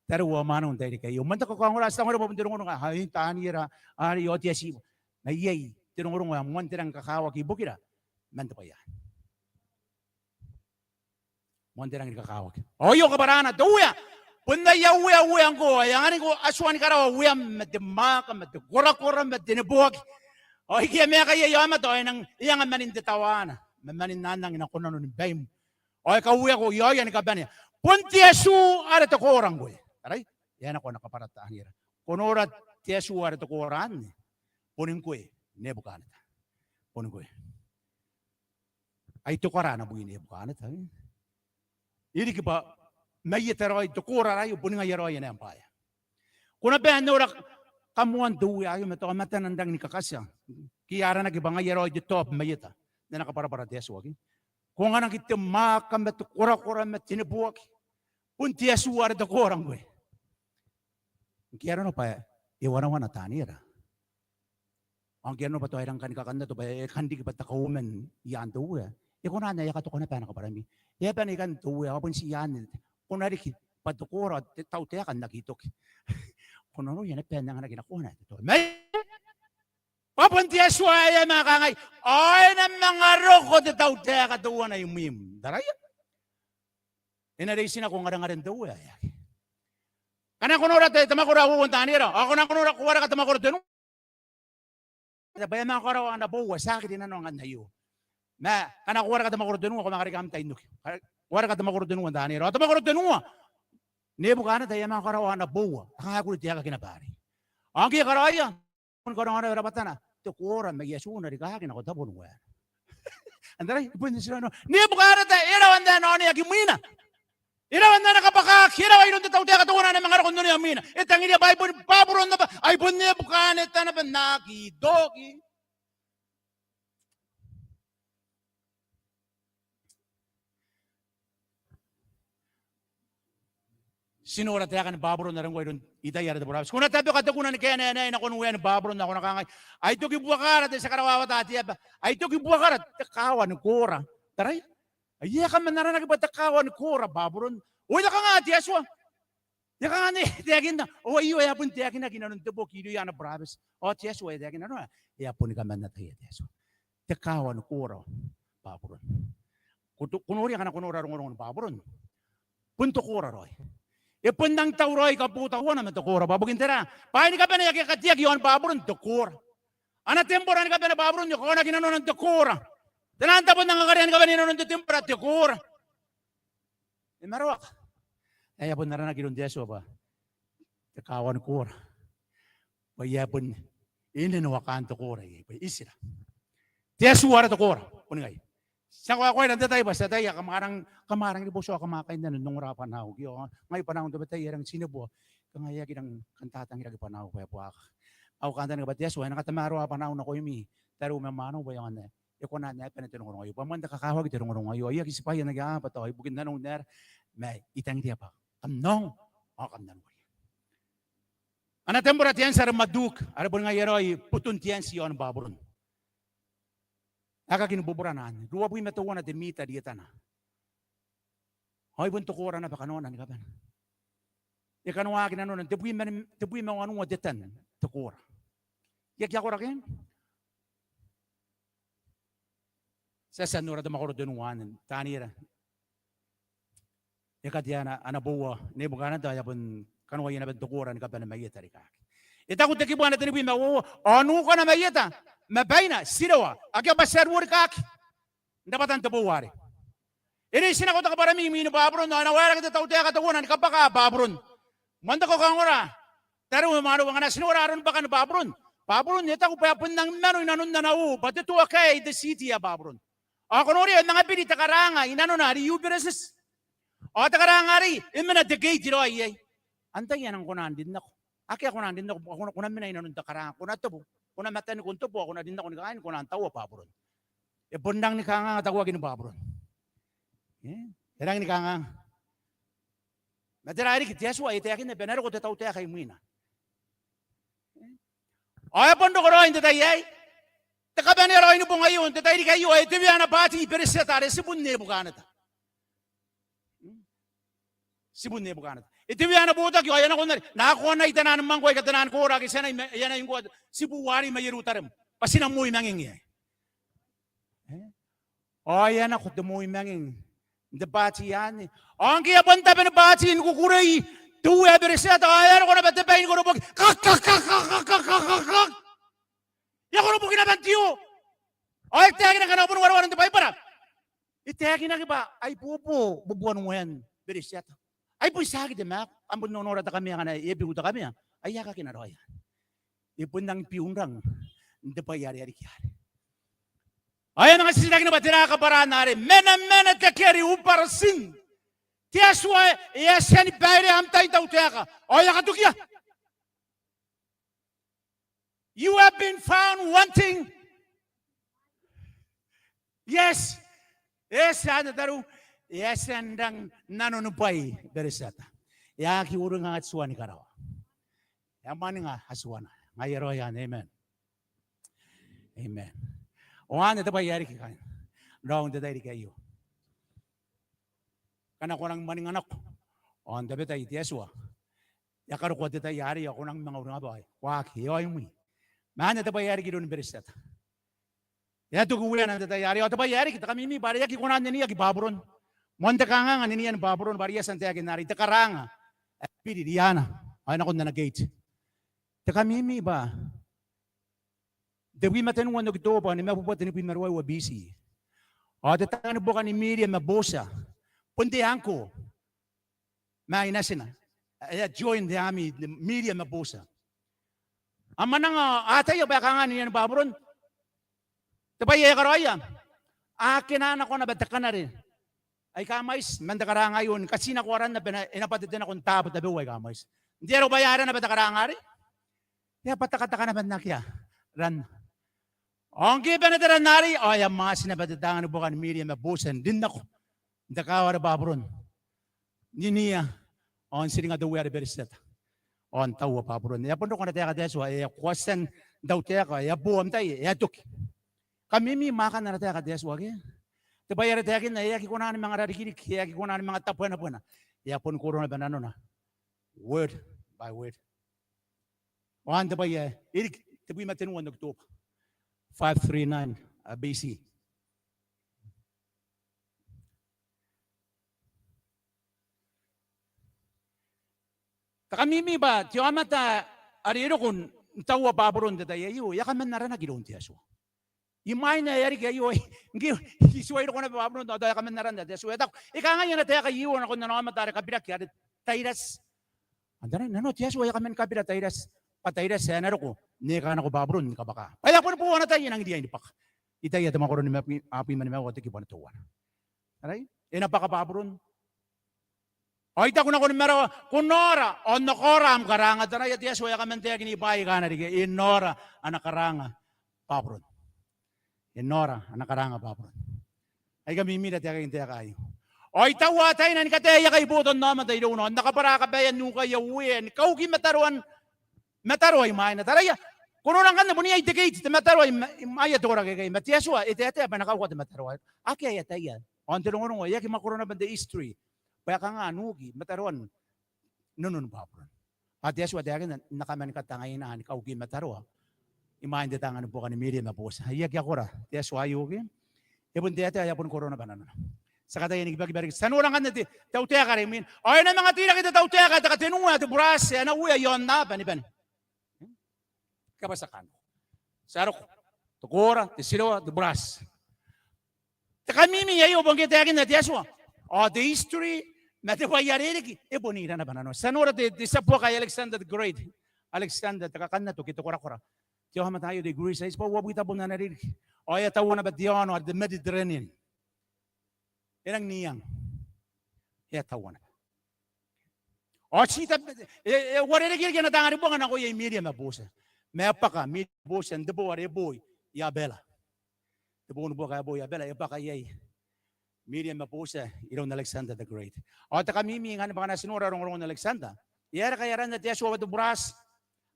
Tariu ao mwaneu n tairiki aio, moan te kakaongora, ti tangoria bwa bon te rongorongo ae, ai Taniera arei, ao te atibu. Ma iai te rongorongo ae moan te rang kakawaki ibukira man te bwai anne. Moan te rang ni kakawaki. Ao aio kabwarana te Uea. Bon aia Uea, Uea ngkoa, e anganiko Atua ni karawa ueam ma te mwaaka ma te korakora ma te neboaki. Ao ike e maeka iai aomata ao e nang, e anga manin te tawaana ma manin anang nako nanoni baim. Ao e kaueako i aoia ni kabanea, bon te atu are te koora ngkoe. Tarai, e a nako ana kabwara Taniera. Ko nora te atu are te koora anne. Boni ngkoe, Nebukaneta. Boni ngkoe. Ai te koora ana bwai Nebukaneta, e? E riki bwa mai eta raoi te koora aio, boni ngaia raoi ana embwaea. Ko na bae n nora kamoan te Uea aio ma tao matana n rangi ni kakatia. Ke aranaki bwa ngaia raoi te top mai eta n ana kabwarabwara te Atua, ke? Ko anganaki te mwaaka ma te korakora ma te neboaki. Bon te atu are te koora ngkoe. Ngke arona bwa e wanawana Taniera. Ao ngke arona bwa tao e rang kani kakannato bwa e kan riki bwa te kauoman i aan te Uea, e kona n ae e a katoka naba ana kabwarami. E a bane ikanne te Uea, ao bon ti anne. Ko na riki bwa te koora, te tautaeka n aki toki. Ko na noria naba ae N na anganaki nakoana te tautaeka. Mai bwa bon te Atua ae e a manga kangai, ao e na manga roko te tautaeka teuana imwim. Taraia. E na reitinako ngarengaren te Uea ae aki. Ngkana ko nora te, te mwakoro ae uoua n Taniera, ao ko na, ko nora, ko wareka te mwakoro tenua. Bwa e a manga karaoa ana boua, tiaki rinanoa ngkanne aio. Ma ngkana ko wareka te mwakoro tenua, ko manga reke am tai n oki. Ko wareka te mwakoro tenua n Taniera. Ao te mwakoro tenua, Nebukaneta e a manga karaoa ana boua. E kangai, a kuri te aekaki naba arei. Ao ngke e karaoia, bon karaoana rabwatana, te koora mai atuna rikaaki nako tabon waena. Antai ae bon tirano? Nebukaneta e rawa n ae e na oneaki mwina. E rawa n ae e na kabwakaaki, e rawa iroun te tautaeka teuana ae e na manga roko n onea mwina. E tangiria bwa ai bon Baburon naba, ai bon Nebukaneta naba n aki toki. Ti nora taekan Baburon are ngkoa iroun Itaia are te burabeti. Ko na tabekia te kuna ni kaenaenai nakon uean Baburon, ao ko na kangai, ai toki buakara te tia karawawata te aba, ai toki buakara te kaawa ni koora. Taraia. Ai e a kaman aranaki bwa te kaawa ni koora Baburon. Ao e a kanga te Atua? E a kanga ae e taekinna? Ao aio e a bon taekinaki inanon te boki irouia ana burabeti. Ao te Atua e taekinna, e a boni kaman ataia te Atua. Te kaawa ni koora Baburon. Ko to-, ko noria ngkana ko nora rongorongon Baburon, bon te koora raoi. E bon nang tauraoi kabotauana ma te koora. Bwa bukin tera? Bwaai ni kabane ake a kateaki i aon Baburon, te koora. Ana tembora ni kabane Baburon e kaonaki nanona n te koora. Taian tabo n angakarea ni kabane inanon te tembora, te koora. E maroaka. E a bon aranaki iroun te Atua bwa te kaawa ni koora. Bwa e a bon, e nene wakaan te koora iai, bwa e tira. Te Atua are te koora, bon ngaia. Ti a kakoaua n te tai bwa ti ataia kam a rang, kam a rang ni boutoka, kam a kainnano n ongora bwanaau. Ke ao ngai bwanaau n tabetai e rang tinebua. Kanga e aki rang kan tatangiraki bwanaau bwa e buakaka. Ao kantaninga bwa te Atua e na katamaroa bwanaau nakoimi, tariu ma mwaneu, bwa e aonga n ae e kona n ae bane te rongorongo aio. Bwa moan te kakawaki te rongorongo aio. Ao I aki tibwaia n aki aba tao ibukin nanou n aera, ma I tangiria bwa kam na ongo ao kam na noria. Ana tembora te anti are Marduk, are boni ngaia raoi boton te anti i aon Baburon. Aekakin Buburana anne, ruabwi ma teuana te mita rietana. Ao ai bon te koora naba kanoana ni kabane. E kanoaki nanona n tebwi ma, tebwi ma wanua te tan te koora. I aki akoraki? Ti a tia n nora te mwakoro tenua anne, Taniera. E katea ana, ana boua Nebukaneta, e a bon kanoaia naba n te koora ni kabane mai eta rikaaki. E taku te kibu ae tenibwi ma uoua, ao nukana mai eta ma baina, tirewa, akea bwa ti a ruo rikaaki n rabwatan te boua arei. E reitinako te kabwarami imwin Baburon, ao e na waeraki te tautaeka teuana ni kabwaka Baburon. Moan te kakaongora, tariu ma mwaneu, ngkana ti nora aron bwakan Baburon, Baburon e taku bwa e bon nang mano inanon ana oo, bwa te toakae i te city ae Baburon. Ao ko noria e manga biri te karaanga inanona are Iuberetiti. Ao te karaanga arei e mena te gate raoi iai. Antai ae nang kona n rin nako? Akea kona n rin nako, ko na, ko na mena inanon te karaanga, ko na tebo. ko na matani, ko n tobo, ko na rin nako ni kangai, ko na taua Baburon. E bon rangi ni kanganga takuakin Baburon. E rangi ni kanganga. Ma tera riki? Te Atua e taekinna bwa e na roko te tautaeka imwina. Ao e bon roko raoi n te tai aei. Te kabanea raoi ni bong aio, n te tairiki aio, e teweana bwaati Beretita are tibun Nebukaneta. Tibun Nebukaneta. E teweana botaki ao e a nako n aria? N akoanai taian mwangko aika taian koora ake ti anai ma-, e anai ngkoa, tibu uarei mai Ierutarem. Bwa ti na moi manging iai. E? Ao e a nako te moi manging n te bwaati anne. Ao ngke e a bon tabe ni bwaati ni kukurei te uea Beretita, ao e a roko naba te bai ni koroboki. Kak, kak, kak. E a koroboki naba n te oo. Ao e taekinaki ngkana boni wareware n te Baibara, e taekinaki bwa ai bobo bubuan uean Beretita. Ai bon tiaki te maeka. Kam bon nonora te kamea ngkana e biu te kamea. Ai akea kina raoi. E bon rangi biun rang n te bwai are e a riki arei. Ao e a manga titirakina bwa tera kabwaraan arei. Menemene te keri, upper chin. Te Atua e a tia ni bairea am tai n tautaeka. Ao e a katokia. You have been found wanting. Yes. E tia n tataru, e a tia n rang nanoni bwai Beretita. E aki uringa atuan karawa. E a mwaninga atuana. Ngaia raoi anne, amen. Amen. Ao anne te bwai ae riki kaain raou n te tairiki aio. Ngkana ko nang mwaninga nako ao n tabetai te Atua, e a karokoa te tai arei ao ko nang manga uringa bwa ko aki, e ao imwi. Ma anne te bwai ae riki iroun Beretita. E a toki ueana n te tai arei, ao te bwai ae riki, te kamimi bwa are e aki kona n neniaki Baburon. Moan te kanganga nenian Baburon, bwa are I a tia n taekinna arei, te karaanga ae biri riaana ao e nakon ana gate. Te kamimi bwa n tebwi ma tenua n Okitobwa, nimabubua tenibwi ma ruaiwa B C, ao te taanga ni buoka ni Miria ma Botia bon te uncle ma i natina ae e a join te army, Miria ma Botia. A mwananga, a ataia bwa e kanga nenian Baburon te bwai ae e karaoia. A kena nako naba te kanare aika mwaiti man te karaanga aio ni katinako aranna bwa e na bwatete nakon taabo tabeua aika mwaiti. N te aro bwa e aera naba te karaanga arei? E a bwatakataka naba n akea ranna. Ao ngke e bane te ran arei ao e a mwaati naba te taanga ni buoka ni Miria ma Botia n rin nako n te kaawa are Baburon, n iniia ao n tiringa te uea are Beretita ao n taua Baburon. E a bon roko ana taeka te Atua, e a koatia n tautaeka, e a bo am tai, e a toki. Kamimi, mwaakan ana taeka te Atua ke? Te bwai are taekinna, e aki kona ni manga rarikiriki, e aki kona ni manga tabwenabwena. E a boni koro naba nanona word by word. Ao anne te bwai ae e riki n tebwi ma tenua n Okitobwa, five three nine, uh, B C. Te kamimi bwa te aomata are e roko n taua Baburon n te tai aio e a kaman aranaki iroun te Atua. Imwain ae e a riki aio, ngke e tuai roko naba Baburon ao tao e a kaman aranna te Atua. E taku, e kangai ana taeka Iehova nakon ana aomata are kabiraki are Tairati. Ao n taraa, nanona te Atua e a kaman kabira Tairati bwa Tairati ae e na roko n eka nako Baburon ni kabwaka. Bwa e a boni boou ana tai e nang riai ni bwaka. Itaia te mwakoro nimabwi, abwi ma nimaua, te kibu ae teuana. Arai? E na bwaka Baburon. Ao I taku nakon marawa, ko nora, ao N na kaora am karaanga. Taraia te Atua e a kaman taekin bwaai aika a na riki, e nora ana karaanga Baburon. E nora ana karaanga Baburon. Ai kamimi ra te aeka n taeka aio. Ao I taua ataeina ni kataei aika boton aomata irouna, ao N na kabwara kabaean nukaia uea ni kauki mataroan mataroa imwaina. Taraia, ko nora ngkanne bon iai te gate, te mataroa i ma-, i mwaia te koraki aikai. Ma te Atua e taetae bwa e na kauka te mataroa. Akea ae ataia. Ao n te rongorongo e aki mwakoro naba n te history bwa e kanga n uki mataroan nanon Baburon. Ao te Atua taekinna, N na kaman katangaina ni kauki mataroa imwain te taanga ni buoka ni Miria ma Botia. E aki akora te Atua aio ke? E bon taetae, e a boni koro naba nanona. Ti a kataia ni kibakiba riki. Ti a nora ngkanne te tautaeka are imwina. Ao e na manga teirake te tautaeka ae te katenua, te burati, ae e na uea i aonnaba ni bane. Kabwatiakaan. Ti a roko te koora, te tirawa, te burati. Te kamimi aio bwa ngke e taekinna te Atua, ao te history ma te bwai are e riki e bon ira naba nanona. Ti a nora te, te tia buaka ae Alexander the Great. Alexander te kakannato ke te korakora. Te aomata aio te Greece, ai tibwa uabwi tabun ana ririki. Ao e a taua naba te aono are te Mediterranean. E rang niang. E a taua naba. Ao ti ta-, e, e uarereke riki ana taanga ni buaka nakoia i Miria ma Botia. ma e bwaka Miriam ma Botia n te boo are e boo i Abela. Te boo ni buaka ae e boo i Abela, e bwaka iai Miriam ma Botia iroun Alexander the Great. Ao te kamimi ngkanne bwa ngkana ti nora rongorongon Alexander, e aera ngkai aranna te Atua bwa te buraati?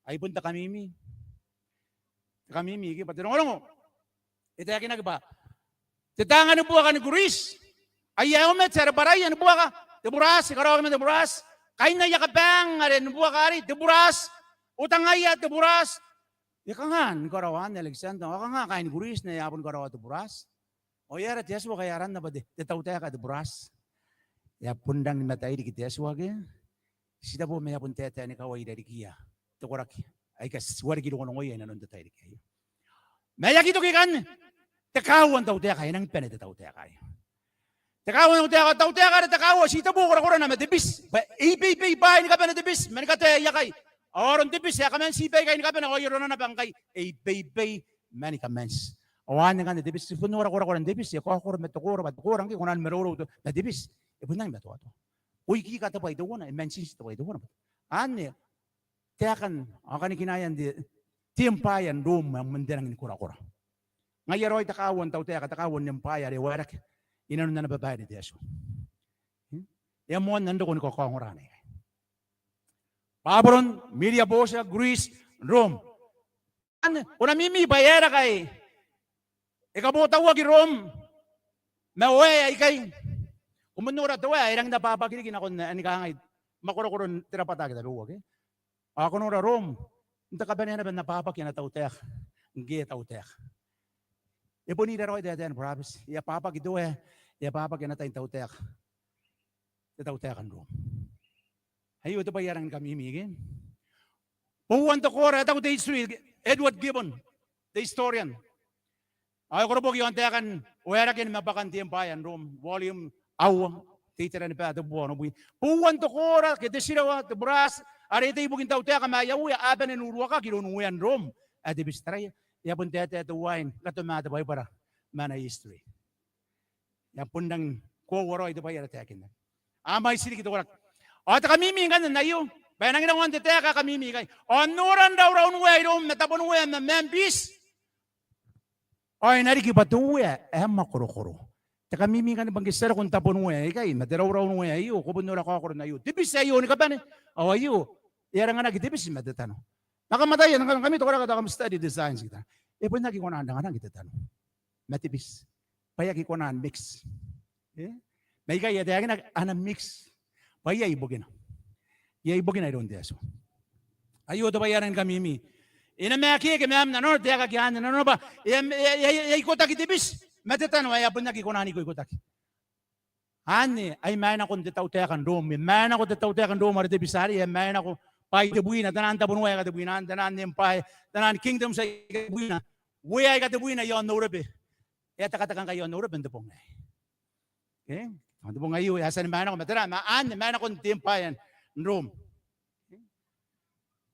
Ai bon te kamimi. Te kamimi ke bwa te rongorongo e taekinaki bwa te taanga ni buaka ni Greece, aia helmet are bwaraia ni buaka te buraati, karaoaki ma te buraati, kainaia kabaang are ni buaka arei te buraati, utangaia te buraati. E kanga ni karaoan Alexander, ao kanga kaain Greece n ae a boni karaoa te buraati? Ao e aera te Atua ngkai aranna bwa te, te tautaeka ae te buraati? E a bon rangi ni mataai riki te Atua ke? Ti tabo ma e a bon taetae ni kawai irarikiia te koraki aika ti wareki rongorongoia inanon te tairiki aio. Ma e aki toki ikanne, te kaaua n tautaeka e nangi bane te tautaeka aio. Te kaaua n tautaeka, tautaeka are te kaaua, ti tabo korakorana ma te biti bwa e ibeibei bwaai ni kabane te biti ma ni kataei aikai. Ao aron te biti ae kaman ti baikai ni kabane, ao ai arona naba ngkai e ibeibei ma ni kaman ti. Ao anne ngkanne te biti, ti bon nora korakoran te biti, e kaokoro ma te koora, bwa te koora ngke e kona ni marourou ma te biti, e bon nangi matoatoa. Ko ikika te bwai teuana, e man tinti te bwai teuana. Anne taekan ao kanikinaean te, te empire n Rome ae moan te rangi ni korakora. Ngaia raoi te kaaua n tautaeka, te kaaua n empire are e waerake inanon ana babaire te Atua. E a moanna n roko ni kakaongora anne. Babylon, Media Persia, Greece, Rome. Anne, ko na mimi bwa e aera ngkai e kabotauaki Rome ma wae aikai? Ko bon nora te wae ae e rangi n ababaki riki nakon ae ni kangai, mwakorokoro n te rabwata ake tabeua ke? Ao ko nora Rome, n te kabanea naba n ababaki ana tautaeka ngke e tautaeka. E bon ira raoi taetae ni burabeti, e ababaki te wae, e ababaki ana tai n tautaeka te tautaeka n Rome. Aio te bwai ae rangi ni kamimi ke? Bouan te koora, e taku te history, Edward Gibbon, te historian, ao e koroboki i aon taekan waeraken ma bwakan te empire n Rome, volume aua, te iteraniba tebubua onobwi. Bouan te koora ke te tirawa, te buraati are e tei ibukin tautaeka ma aia uea, a bane n uruakaki iroun uean Rome ae te biti. Taraia, e a bon taetae teuaei ni katoma te Baibara ma ana history. E a bon rangi ni koaua raoi te bwai are taekinna. A mwaiti riki te koraki. Ao te kamimi ngkanne n aio bwa e nangi rawa n te taeka ae kamimi ikai. Ao n noran rauraun uea iroum ma tabon uea ma man biti, ao e na riki bwa te uea ae mwakorokoro. Te kamimi ngkanne bwa ngke ti a roko n tabon uea ikai ma te rauraun uea aio, ko bon nora kaokoro n aio. Te biti aio ni kabane, ao aio e a ranganaki te biti ma te tano. Ma kam ataia, ngkami te koraki tao kam study te science ke tao, e bon aki kona n ranganaki te tano ma te biti bwa e aki kona n mix. E? Ma ikai e taekinaki a na mix bwa iai ibukina. Iai ibukina iroun te Atua. Aio te bwai ae rangi ni kamimi. E na maeke ke ma am nanona te aekaki anne, nanona bwa e a, e a, e a, e a ikotaki te biti ma te tano ae a bon aki kona n ikoikotaki. Anne ai maenakon te tautaeka n Rom, e maenako te tautaeka n Rom are te biti arei, e maenako bwa ai tebwina, taian tabon uea aika tebwina, taian empire, taian kingdoms aika tebwina, uea aika tebwina i aon Eurobe. E a tekateka ngkai i aon Eurobe n te bong aei. Okay? N te bong aio e a tia ni maenako ma tera, ma anne maenakon te empire n Rom.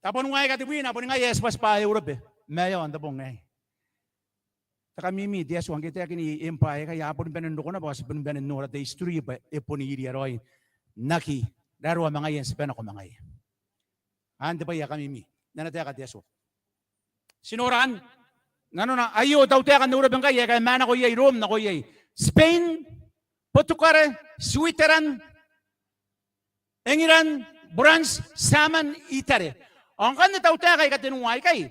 Tabon uea aika tebwina boni ngaia ae tibwatibwa Eurobe ma e aon te bong aei. Te kamimi, te Atua ngke e taekin empire aikai a boni bane n roko naba, ao ti boni bane n nora te history bwa e boni iria raoi n aki raroa ma ngaia n tibanako ma ngaia. Anne te bwai ae kamimi n ana taeka te Atua. Ti nora anne, nanona aio tautaeka n Eurobe ngkai aika e maenako iai Rom nako iai: Spain, Portugal, Switzerland, England, France, German, Italy. Ao ngkanne tautaeka aika tenua aikai,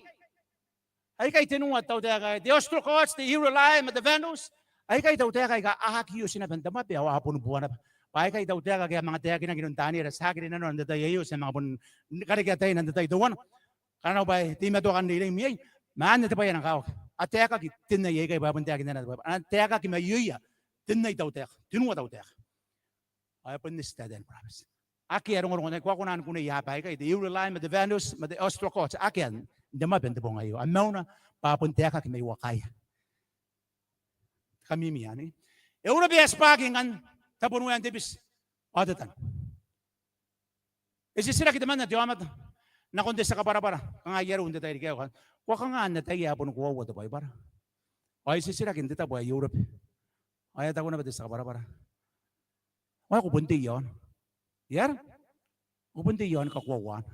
aikai tenua tautaeka, te Ostrogoths, te Heruli ma te Vandals. Aikai tautaeka aika a aki oti naba n te mwabe ao a boni bua naba. Bwa aikai tautaeka ake a manga taekinaki iroun Taniera, ti aki rinanona n te tai aio, ti a manga bon karekea taina n te tai teuana. Kanga bwa e teimatoa kan reirei mai iai. Ma anne te bwai ae na kakawaki. A taekaki tenai aikai bwa a bon taekinna te Baibara, a na taekaki mai ioia tenai tautaeka, tenua tautaeka. Ao e bon eti taetae ni burabeti. Akea rongorongon aikai, ko a kona ni kunea aaba aikai, te Heruli ma te Vandals ma te Ostrogoths, akea n te mwabe n te bong aio. A mauna bwa a bon taekaki mai uakaia. Te kamimi anne. Eurobe e a tibwaki ngkanne, tabon uean te biti ao te tano. E titiraki temanna te aomata nakon te tia kabwarabwara, kanga ai arou n te tairiki aio, ko a kanga n ataia ae boni koaua te Baibara? Ao e titiraki n te tabo ae Eurobe. Ao e a taku naba te tia kabwarabwara, ao ko bon tei i aona. E aera? Ko bon tei i aon kakoauana.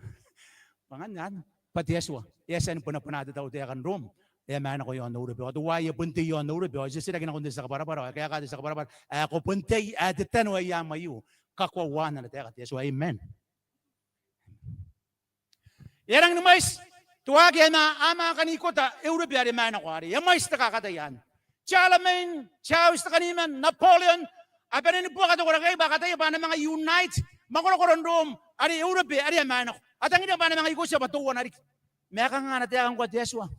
Bwa ngkanne anne, bwa te Atua e a tia ni bwanabwana te tautaeka n Rom, e a maenako i aon Eurobe. Ao teuaei e bon tei i aon Eurobe, ao e titiraki nakon te tia kabwarabwara, ao e kaeka te tia kabwarabwara, ae ko bon tei, ae te tano ae i amwaia, kakoauaan ana taeka te Atua. Amen. E a rangi ni mwaiti, teuaei a manga, a manga kan ikota Eurobe are maenako arei. E a mwaiti te kakatai anne. Charlemagne, Charles te Kaniman, Napoleon, a bane ni buoka te koraki aei bwa a kataia bwa a na manga unite mwakorokoro n Rom are Eurobe are a maenako. A tangiria bwa a na manga ikotia bwa teuana riki. Ma e kanga ana taeka ngkoa te Atua?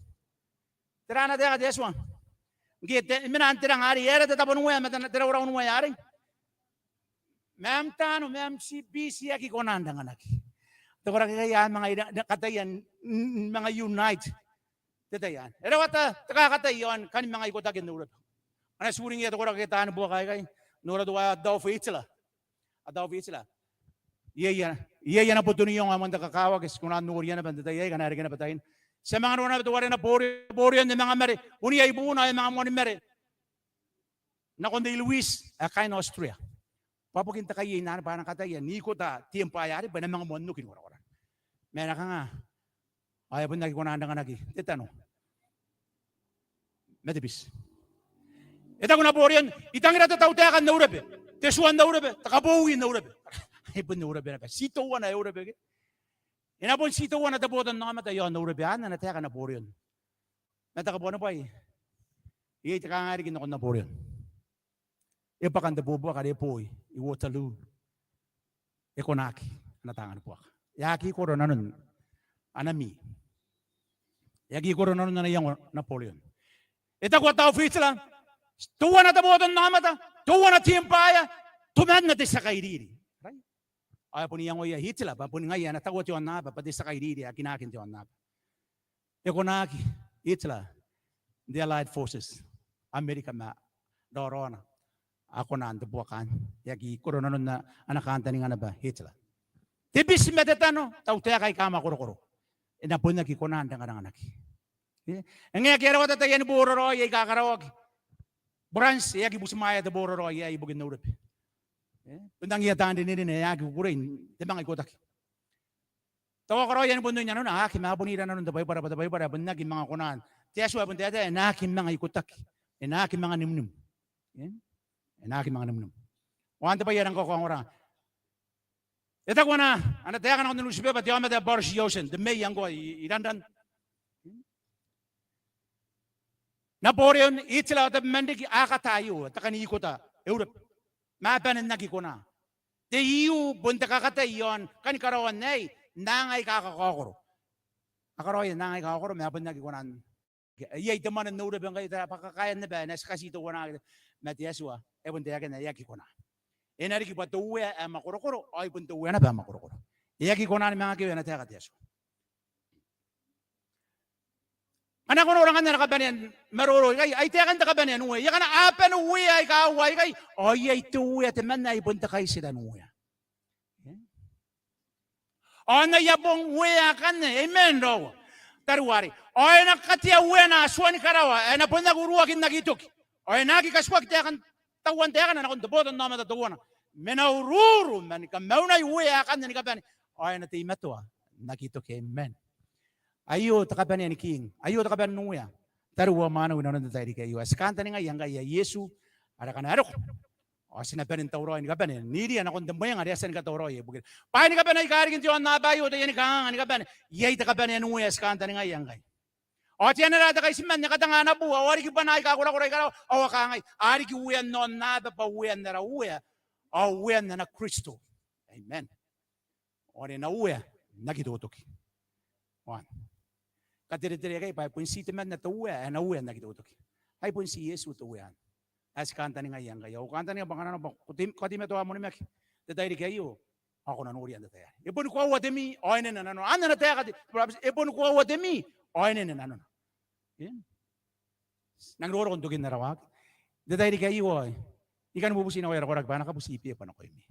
Tera ana taeka te Atua? Ngke e mena n te ranga arei, e aera te tabo n uea ma te raurau n uea arei? Ma am taano, ma am tiibiti, e aki kona n anganaki. Te koraki aikai a manga ira, kataia n, n, manga unite. Te tai anne. E rawata te kakatai i aon kani manga ikotaki n Eurobe. A na turingiia te koraki ake taani buaka aikai. Nora teuaei Adolf Hitler. Adolf Hitler. Iai, iai ana boto n iango ae moan te kakawaki, ti kona n noria naba n te tai aei, ngkana e reke naba taina. Ti a manga noora naba teuare Napoleon, Napoleon e manga mare. Bon iai buuna, e manga moani mare nakon Italy, ae kaain Austria. Bwa bukin te kaiei n anne bwa a na kataia n ikota te empire arei bwa e na manga moan oki ni korakora. Ma e na kanga? Ao e bon aki kona n anganaki te tano ma te biti. E taku Napoleon, I tangira te tautaeka n Eurobe, te tua n Eurobe, te kabowi n Eurobe. E bon Eurobe naba. Ti teuana Eurobe ke? E na bon ti teuana te botannaomata i aon Eurobe, anne ana taeka Napoleon. Ma te kabuanibwai, iai te kangaanga riki nakon Napoleon. E bwaka n te buabuaka are e boi i Waterloo. E konaki ana taanga ni buaka. E aki koro nanon ana mi. E aki koro nanon ana iango Napoleon. E taku Adolf Hitler, teuana te botannaomata, teuana te empire, temanna te tia kairiri. Right? Ao e bon iangoia Hitler bwa bon ngaia ae na taua te aonnaba bwa te tia kairiri ae kinaaki n te aonnaba. E konaki Hitler n te Allied Forces, Amerika ma raoraona, a kona n te buaka anne. E aki koro nanon ana kantaninga naba Hitler. Te biti ma te tano, tautaeka aika mwakorokoro, e na bon aki kona n anganaki. E ngae ngke e rawata taiani boraraoi aika karaoaki, Buranti e aki butimwaea te boraraoi aei ibukin Eurobe. E bon tangiia taan rinerine ae aki kukurei n te manga ikotaki. Tao a karaoia ni bon oin nanona, a aki, ma a bon ira nanon te Baibara bwa te Baibara e bon aki manga kona n, te Atua e bon taetae, e na aki manga ikotaki, e na aki manga nimnim. E na aki manga nimnim. Ao anne te bwai ae rang kakaongora. E taku ana, ana taeka nakon te newspaper te aomata ae Boris Yeltsin, te mayor ngkoa i, i London. Napoleon, Hitler ao tabeman riki a kata aio, te kan ikota Eurobe. Ma a bane n aki kona. Te E U bon te kakatai i aon kani karaoan aei n aanga aika kakaokoro. A karaoia n aanga aika kakaokoro ma a bon aki kona n, iai te mwane n Eurobe ngkai, tera bwa kakaean naba ae na ti katiteuana. Ma te Atua e bon taekina e aki kona. E na riki bwa te Uea ae mwakorokoro ao ai bon te Uea naba ae mwakorokoro. E aki kona ni manga kewe ana taeka te Atua. Ngkana ko noora ngkanne ana kabanea n maroro ikai, ai taekan te kabanea n uea. Ia ngkana a bane uea aika aua aikai, ao iai te Uea temanna ae bon te kaitiran uea. Ao n aia bong uea akanne, amen raoa. Tariu arei. Ao e na katea ueana tuani karawa ae na bon aki uruaki n aki toki. Ao e na aki katikuaki taekan, tauan taekana nakon te botannaomata teuana. Ma e na ururu ma ni kamaunai uea akanne ni kabane. Ao e na teimatoa n aki toki, amen. Aio te kabanea ni king, aio te kabanea n uea. Tariu ao mwaneu, inanon te tairiki aio ae ti kantaningaia ngkai ae Iesu are ngkana e roko ao ti na bane n tauraoi ni kabane n iria nakon te mwenga are e a tia ni katauraoia ibukira. Bwaai ni kabane aika riki n te aonnaba aio, taiani kanganga ni kabane, iai te kabanea n uea ae ti kantaningaia ngkai. Ao te anera te kaitiman e katanga ana buu, ao a riki bwana aika korakora i karawa, ao a kangai, a riki uean aonnaba bwa uean ara Uea ao uean ana Kristo. Amen. Ao are e na uea n aki totoki. Ao kateretere aikai bwa ai bon ti temanna te Uea ae na uea n aki totoki. Ai bon ti Iesu te Uea anne ae ti kantaningaia ngkai. Ao I kantaninga bwa ngkana bwa ko teimatoa n onimakinaki n te tairiki aio, ao ko na noria n te tai arei. E boni koaua te mii ao e nena nanona. Anne ana taeka te, e boni koaua te mii ao e nena nanona. N nangi roroko n tokin ara waaki n te tairiki aio, ao I kan bubuti nakoia ara koraki bwa a na kabuti beba nakoimi.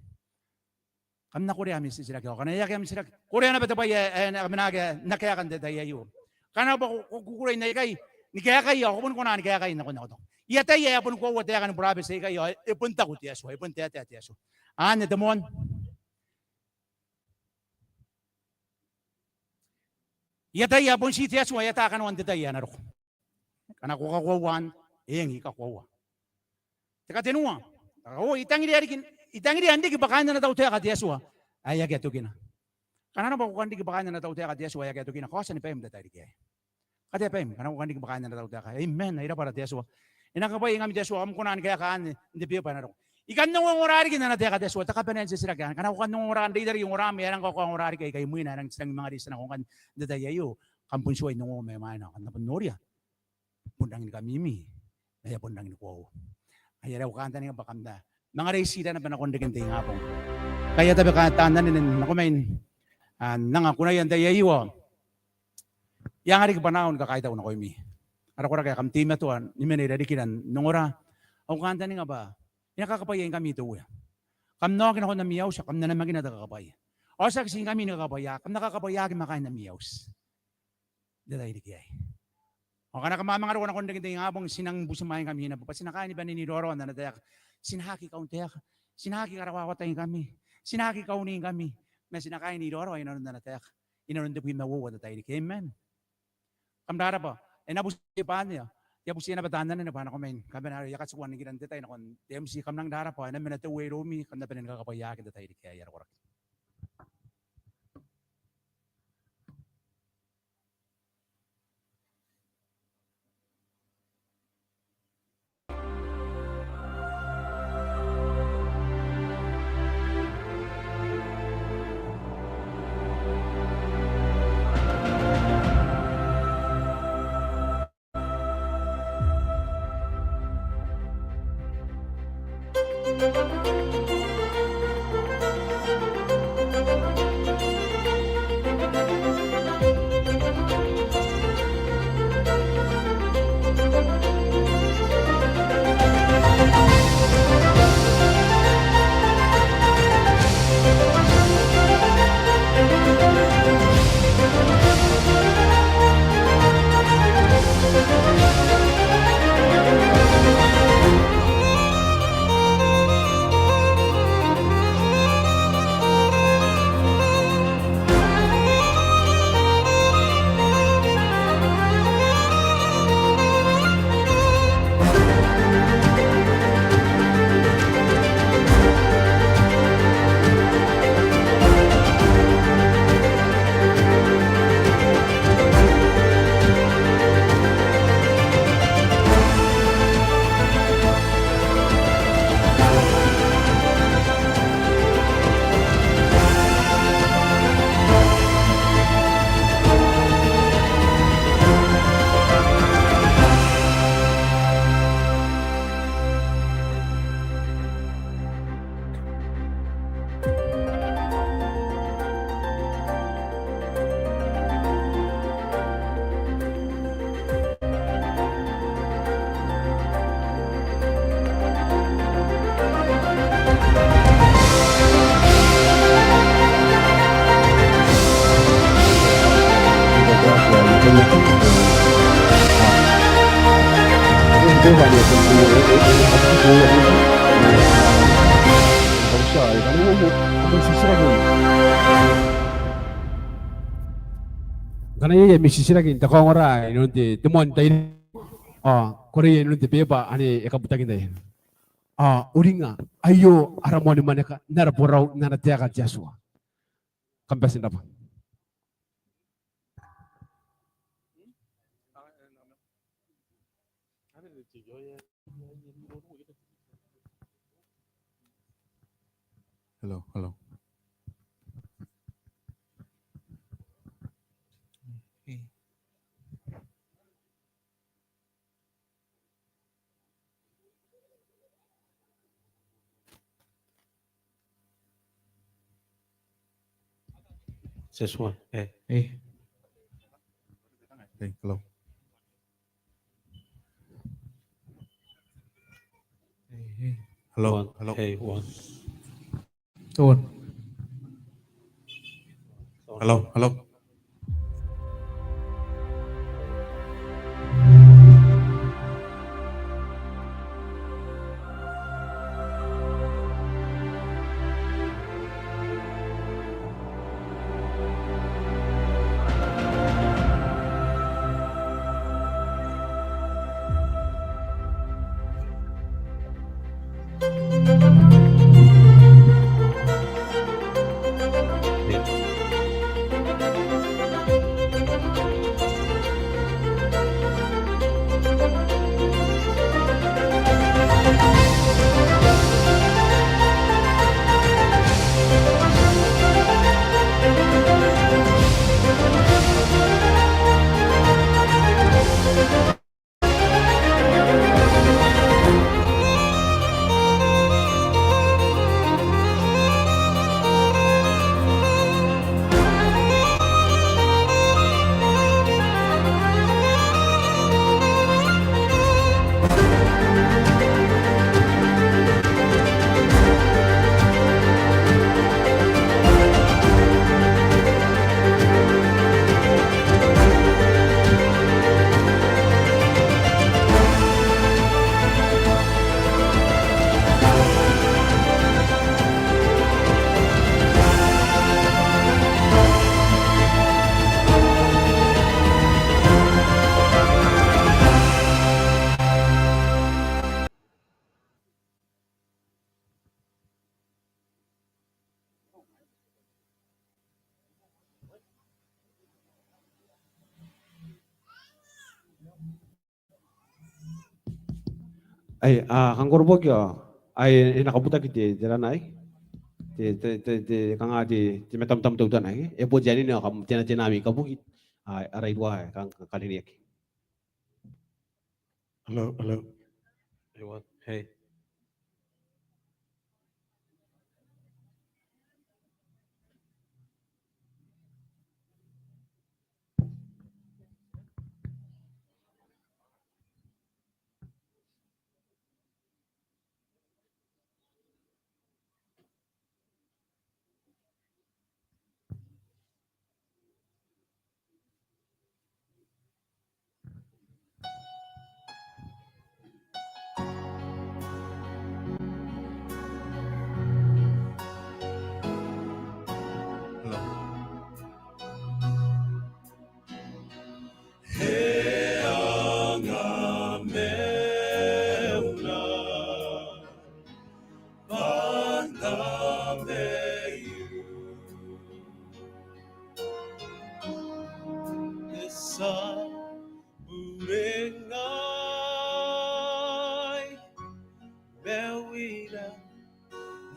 Kam na korea ami titiraki, ao ngkana e aki ami titiraki, korea naba te bwai ae, ae na, kam na aki, na kaeka n te tai aio. Ngkana bwa ko, ko kukurei n aikai ni kaekai, ao ko boni kona ni kaekai nakon aotako. I ataia ae boni koaua taekan burabeti aikai, ao e bon taku te Atua, e bon taetae te Atua. Anne te moan I ataia ae bon ti te Atua ae ataa kanoan te tai ae na roko. Ngkana ko kakoaua, eng, I kakoaua. Te katenua, ao I tangiria riki, I tangiria n riki bwa kaain ana tautaeka te Atua ae akea tokina. Ngkana arona bwa ko kan riki bwa kaain ana tautaeka te Atua ae akea tokina, kaotia ni baim n te tairiki aei. Katea baim ngkana ko kan riki bwa kaain ana tautaeka. Amen. Ai rabwa ra te Atua. E na kakabwaiaingkami te Atua, kam kona ni kaeka anne n te beeba ae na roko. I kan ongongora riki n ana taeka te Atua, te kabanea n titiraki anne. Ngkana ko kan ongongora n reita riki ongoram, e a nang kaoka ongora riki aikai imwina, e a nang titiraki manga reitia nako ngkanne n te tai aio, kam bon tuai n ongo mai mwaina, kam na bon noria. Bon rangi ni kamimi, ma e a bon rangi ni koaua. Ai are au kantaninga bwa kam na manga reitira naba nakon reken te ingabong. Ngkai I a tabe kantaninga nako main, a, n anga kunaia n te tai aio. I anga riki bwanaau ni kakaitau nakoimi. Ara koraki ae kam teimatoa ni mena i rarikira n ongora. Au kantaninga bwa e na kakabwaiaingkami te Uea. Kam na oki nakon ami auti, kam na namakina te kakabwaia. Ao tiaki tiingkami ni kakabwaia, kam na kakabwaiaaki ma kaain ami auti n te tairiki aei. Ao ngkana kam a manga roko nakon reken te ingabong, ti nang butimwaeingkami naba bwa ti na kaai ni bane n iraorao n ana taeka. Ti na aki kauntaeka, ti na aki karawawataingkami, ti na aki kauningkami, ma ti na kaai n iraorao inanon ana taeka, inanon tebwi ma uoua n te tairiki. Amen. Kam rabwa. E na buti bwa anne, I a butia naba taan anene bwa nako main kabanea aio I a katikua n ningira n te tai nakon te M C. Kam nang rabwa, e na mena te Uea iroumi, kam na bane ni kakabwaiaaki n te tairiki aei, ara koraki. Ngkana iai ami titiraki n te kaongora inanon te, te moan tairiki, ao koreia inanon te beeba anne e kabutaki n tai. Ao uringa, aio ara moani mwaneka n ara borau n ana taeka te Atua. Kam bati n rabwa. Hello, hello. Test one. Eh. Eh. Hey, hello. Eh, eh. Hello, one, hello. Hey, one. Hello, hello. Ai, a, kanga ko roko bwa, ai, e na kabutaki te, te rana, ai. Te, te, te, te, kanga te, te matamtam teutana, ai. E bon te anene, kam, te na, te na ami kabuki, a, ara irua, ai, kanga, kanga karineaki. Hello, hello. Hey, what? Hey. Hello. E anga mauna, bwa N na maiu. E tia bure ngai maiura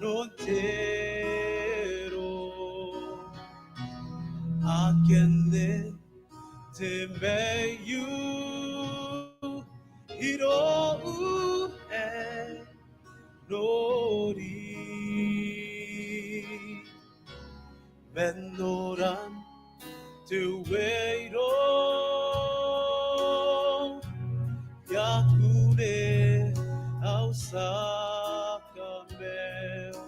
n te aro. Akea nen te maiu irou e nori. Ma noran te ueiro, I a kunea au tia kamaiu.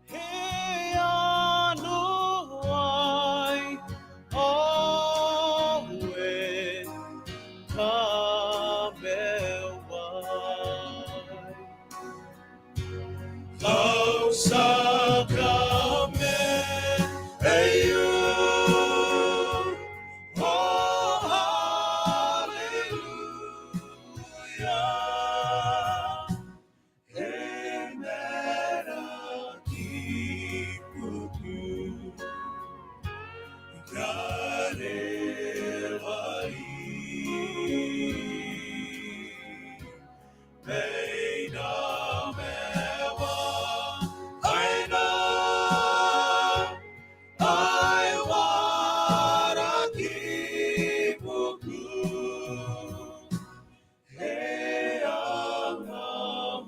E a noai aue kamaiu aei. Au tia kamaiu, oh, haleluia. E mena kibuku Karevari. Mai namakon aina, ai wara kibuku. E anga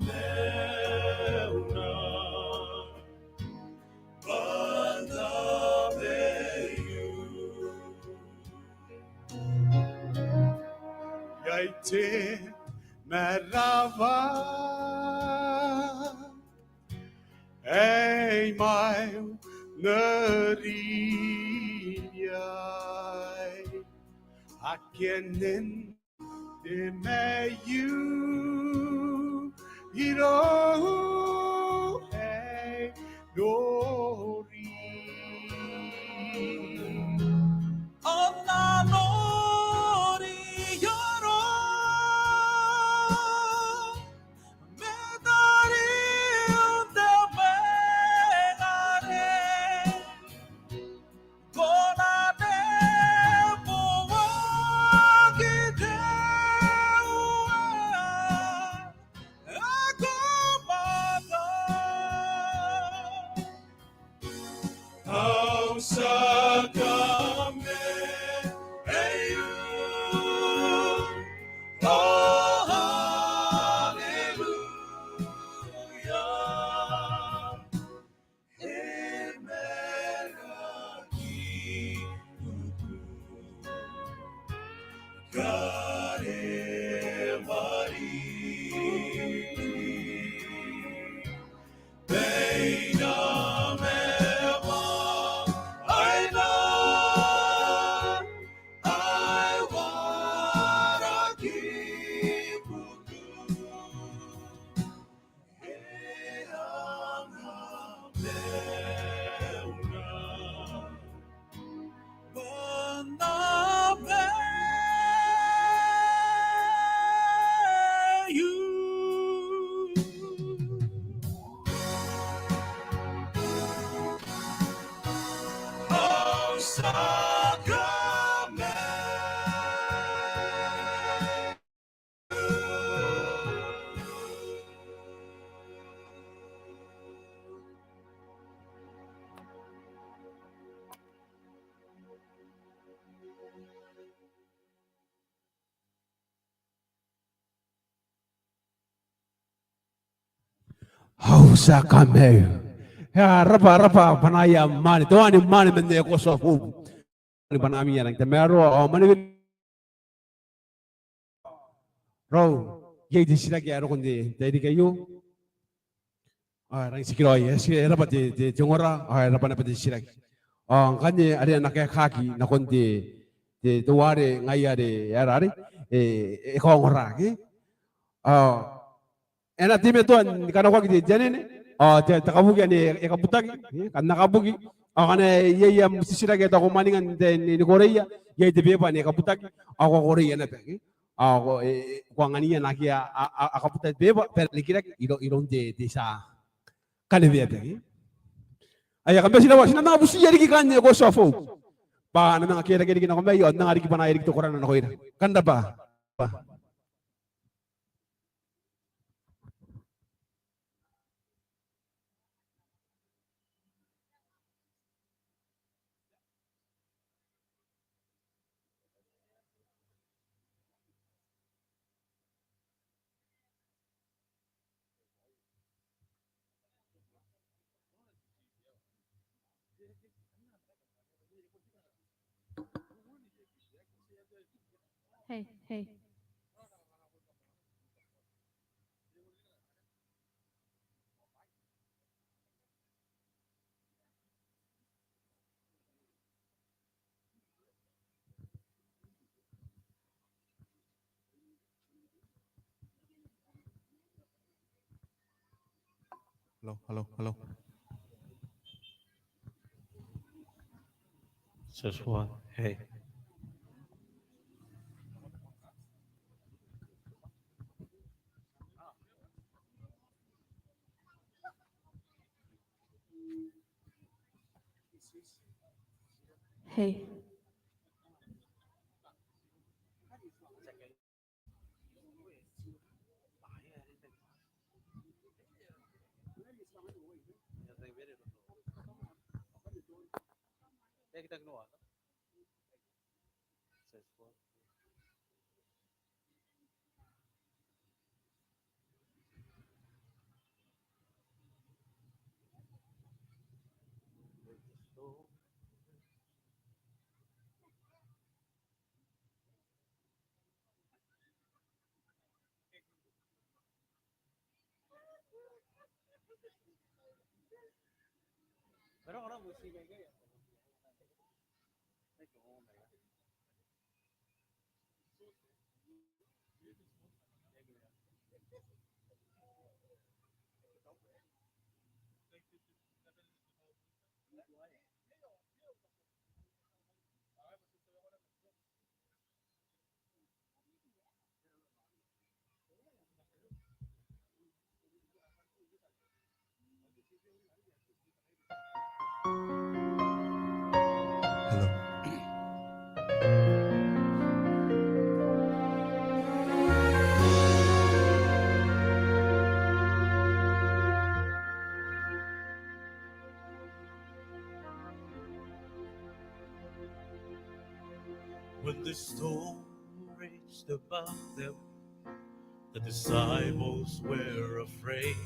mauna, bwa N na maiu. Iai te marawa ae I maiu n riai. Akea nen te maiu irou e nori. Ao N na nori aron metariu te mwengare. Ko na neboaki te uea ae ko mwaaka. Au tia kamaiu, oh, haleluia. E mena kibuku Karevari. Mai namakon aina, ai wara kibuku. Au tia kamaiu. E a raba, raba bwanaia mwaane, te wani mwaane man te Coast of Hope. Ni bwanaami ae rangi n tamaroa, ao mwaneweia raou, iai te titiraki ae roko n te tairiki aio. Ao e rangi n tikiraoi, e ti, e raba te, te, te ongora, ao e raba naba te titiraki. Ao ngkanne are a na kaekaki nakon te, te, teuare ngaia are, are, are, e, e kaongora, ke? Ao e na teimatoa ni kanakoaki te, te anene, ao te, te kabuki anne e kabutaki, e, kam na kabuki, ao ngkana iai am titiraki ae tao ko mwaninga n te, ni, ni koreia, iai te beeba anne e kabutaki, ao ko a koreia naba, e. Ao ko, e, e, ko anganiia naake a, a, a, a kabuta te beeba, bwa e na rikirake iro, iroun te, te tia kaneweaba, e. Aia, kam bati n rabwa, ti na manga butiia riki kaain te Coast of Hope bwa a na manga kerake riki nako mai, ao n anga riki bwanaia riki te korana nakoira. Kam rabwa. Hey, hey. Hello, hello, hello. Just one. Hey. Hey. Hello. When the storm raged above them, the disciples were afraid,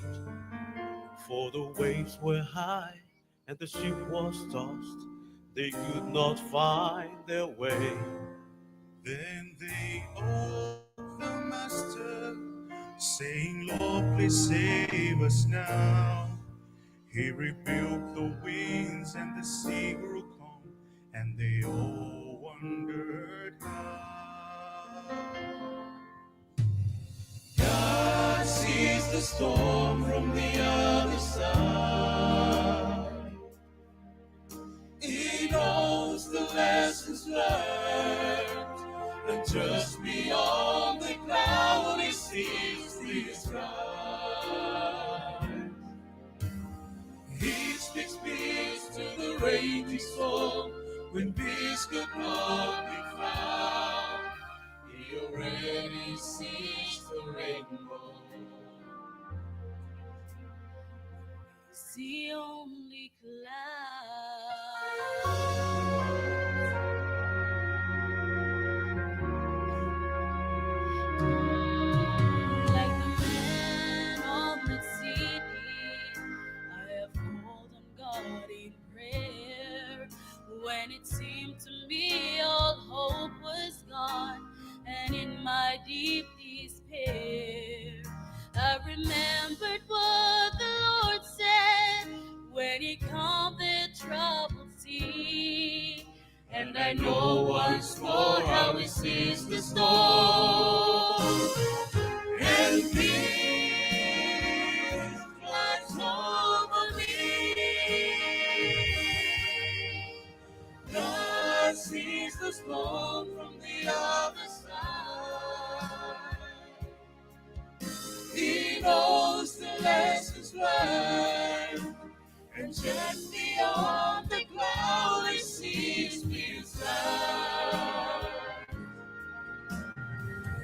for the waves were high and the ship was tossed. They could not find their way. Then they called the Master, saying, "Lord, please save us now." He rebuked the winds and the sea grew calm, and they all wondered how. God sees the storm from the other side. He knows the lessons learned, and just beyond the cloud he sees these rise. He speaks peace to the raging storm when peace could not be found. He already sees the rainbow. It's the only cloud like the man on the sea. It seemed to me all hope was gone, and in my deep despair, I remembered what the Lord said when he calmed the troubled sea. And I know once more how he sees the storm, and peace flies over me. God sees the storm from the other side. He knows the lessons learned, and just beyond the cloud he sees me stand.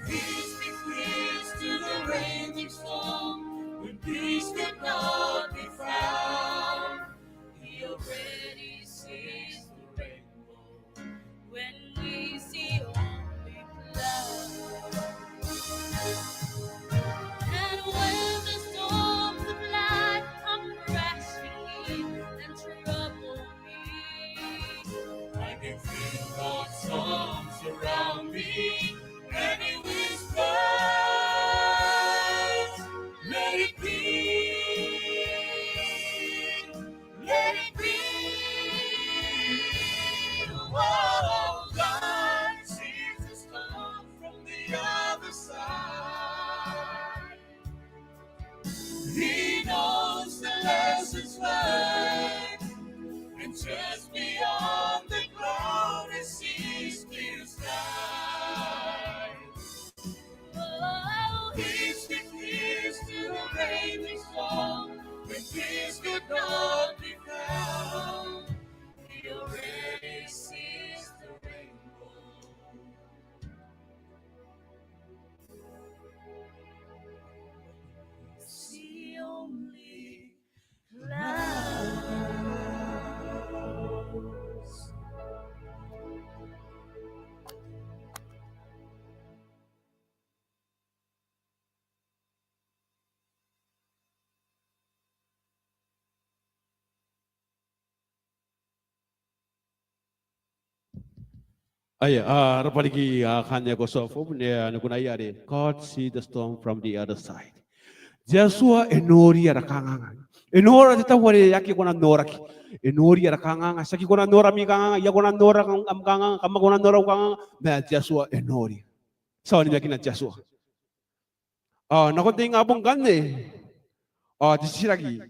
Peace be, peace to the raging storm, when peace could not be found. He already sees the rainbow when we see only clouds. And when the storms of life come crashing in and trouble me, I can feel God's arms around me, and he whispers, "Let it be." Let it be. Oh, God sees the storm from the other side. He knows the lessons learned, and just beyond the cloud he sees clear skies. Oh, peace be, peace to the raging storm, when peace could not be found. He already sees the rainbow. See only clouds. Aia, a, rabwa riki, a, kaain te Kosovo, ne, a, ni kunaia are God see the storm from the other side. Te Atua e noria ara kanganga. E nora te tabo are aki kona n noraki. E noria ara kanganga, ti aki kona n nora ami kanganga, I aki kona n nora am kanganga, kam aki kona n nora au kanganga, ma te Atua e noria. Ti a onimakina te Atua. A, nakon te ingabong ngkanne, a, te titiraki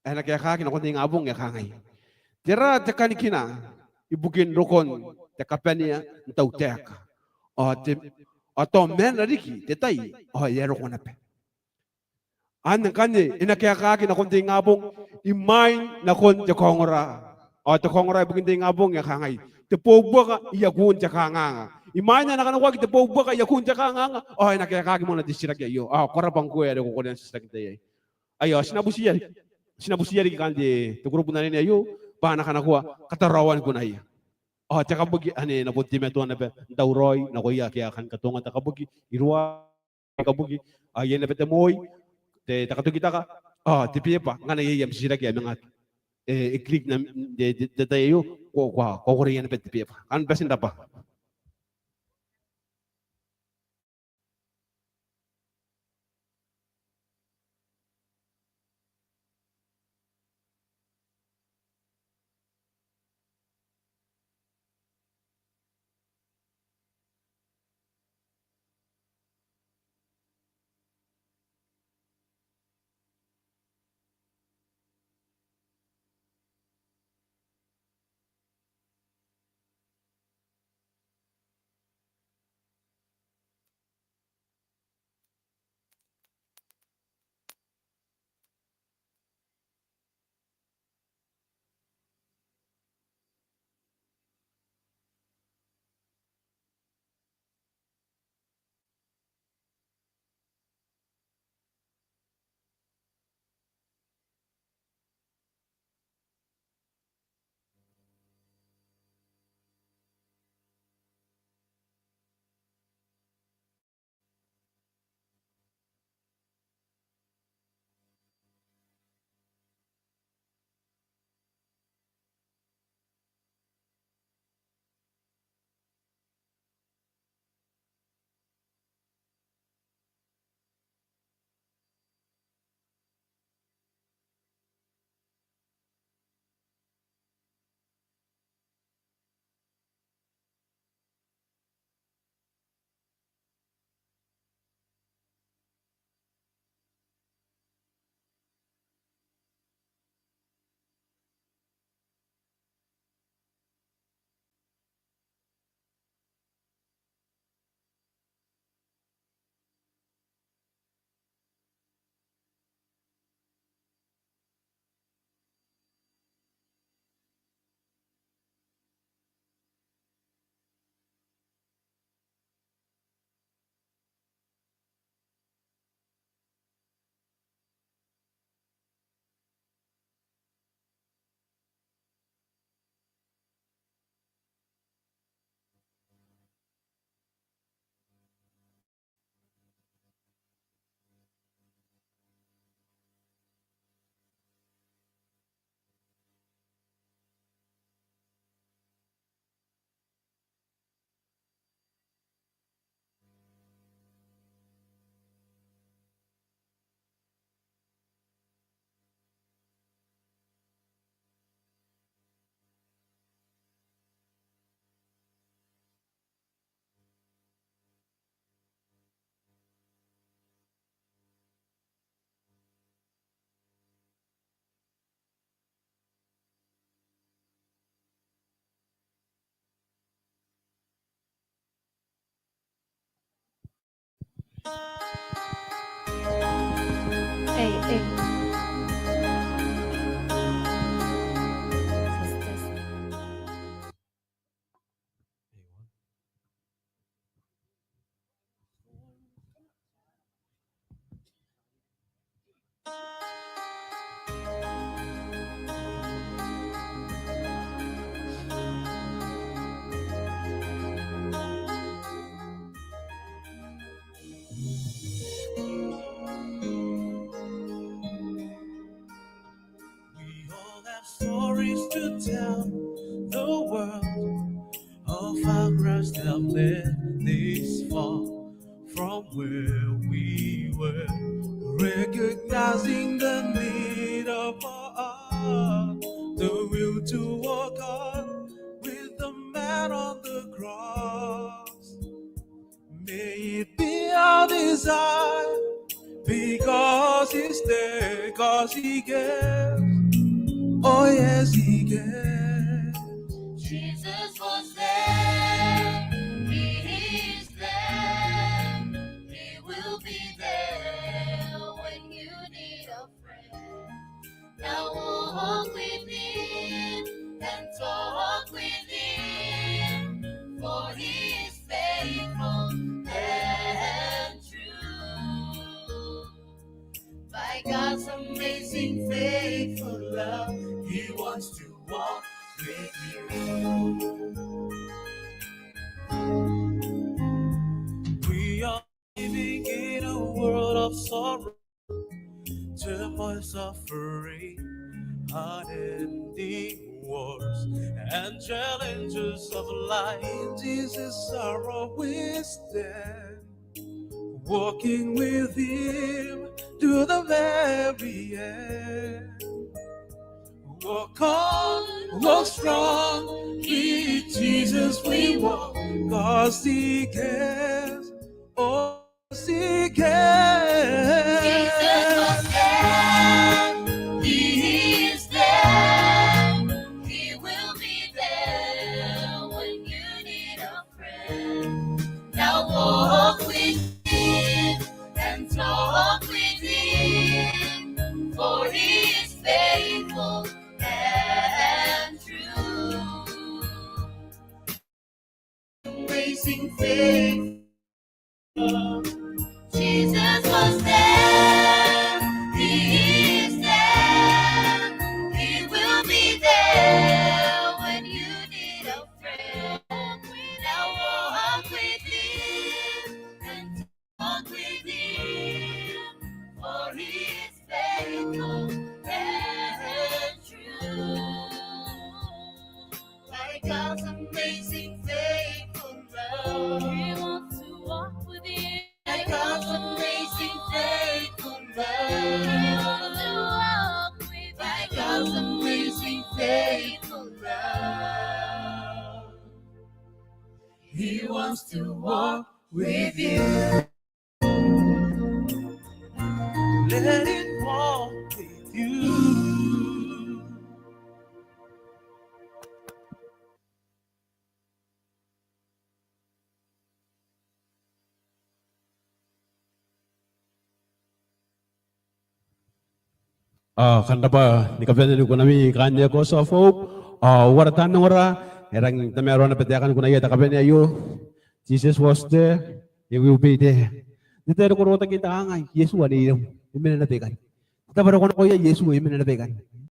ae na kaekaaki nakon te ingabong e kangai: Tera te kanikina ibukin rokon te kabanea n tautaeka, ao te, ao tao maanna riki te tai ao e a roko naba? Anne ngkanne e na kaekaaki nakon te ingabong imwain nakon te kaongora. Ao te kaongora ibukin te ingabong e kangai: Te boubuaka i akun te kanganga. Imwain ae na kanakoaki te boubuaka i akun te kanganga, ao e na kaekaaki moa te titiraki aio. Ao ko rabwa ngkoe are ko korea n titiraki n tai aei. Aio, ti na butiia, ti na butiia riki kaain te, te kurubu n anene aio bwa a na kanakoa kataraoan kunaia. Ao te kabuki anne e na bon teimatoa naba n tauraoi nakoia ake a kan katoonga te kabuki, iruwa te kabuki, ao iai naba te moi, te, te katokitaka, ao te beeba, ngkana iai am titiraki ae manga, e, e click n am, te, te, te tai aio, ko, ko, ko korea naba te beeba. Kam bati n rabwa. Hey, hey. We all have stories to tell the world of how Christ helped us this far from where we were, recognizing the need of our heart, the will to walk on with the man on the cross. May it be our desire, because he's there, 'cause he cares. Oh yes, he cares. Jesus was there, he is there, he will be there when you need a friend. Now walk with him and talk with him, for he is faithful and true. By God's amazing faithful love, he wants to walk with you. We are living in a world of sorrow, turmoil, suffering, unending wars, and challenges of life. Jesus, our always there, walking with him to the very end. Walk on, walk strong, with Jesus we walk, 'cause he cares. Oh, he cares. Jesus was there, he is there, he will be there when you need a friend. Now walk with him and talk with him, for he is faithful and true. Amazing faith. Jesus was there, he is there, he will be there when you need a friend. Now walk with him and talk with him, for he is faithful and true. By God's amazing faithful love, he wants to walk with you. By God's amazing faithful love, he wants to walk with you. By God's amazing faithful love, he wants to walk with you. Let it walk with you. Ao kam rabwa ni kabanea ni kunami kaain te House of Hope. Ao uara taan ongora, e rangi n tamaroa naba taekan kunaia te kabanea aio. Jesus was there, he will be there. N te tai are ko rotaki n te kangaanga, Iesu anne irou, e mena naba ikanne. N te tabo are ko nakoia, Iesu e mena naba ikanne.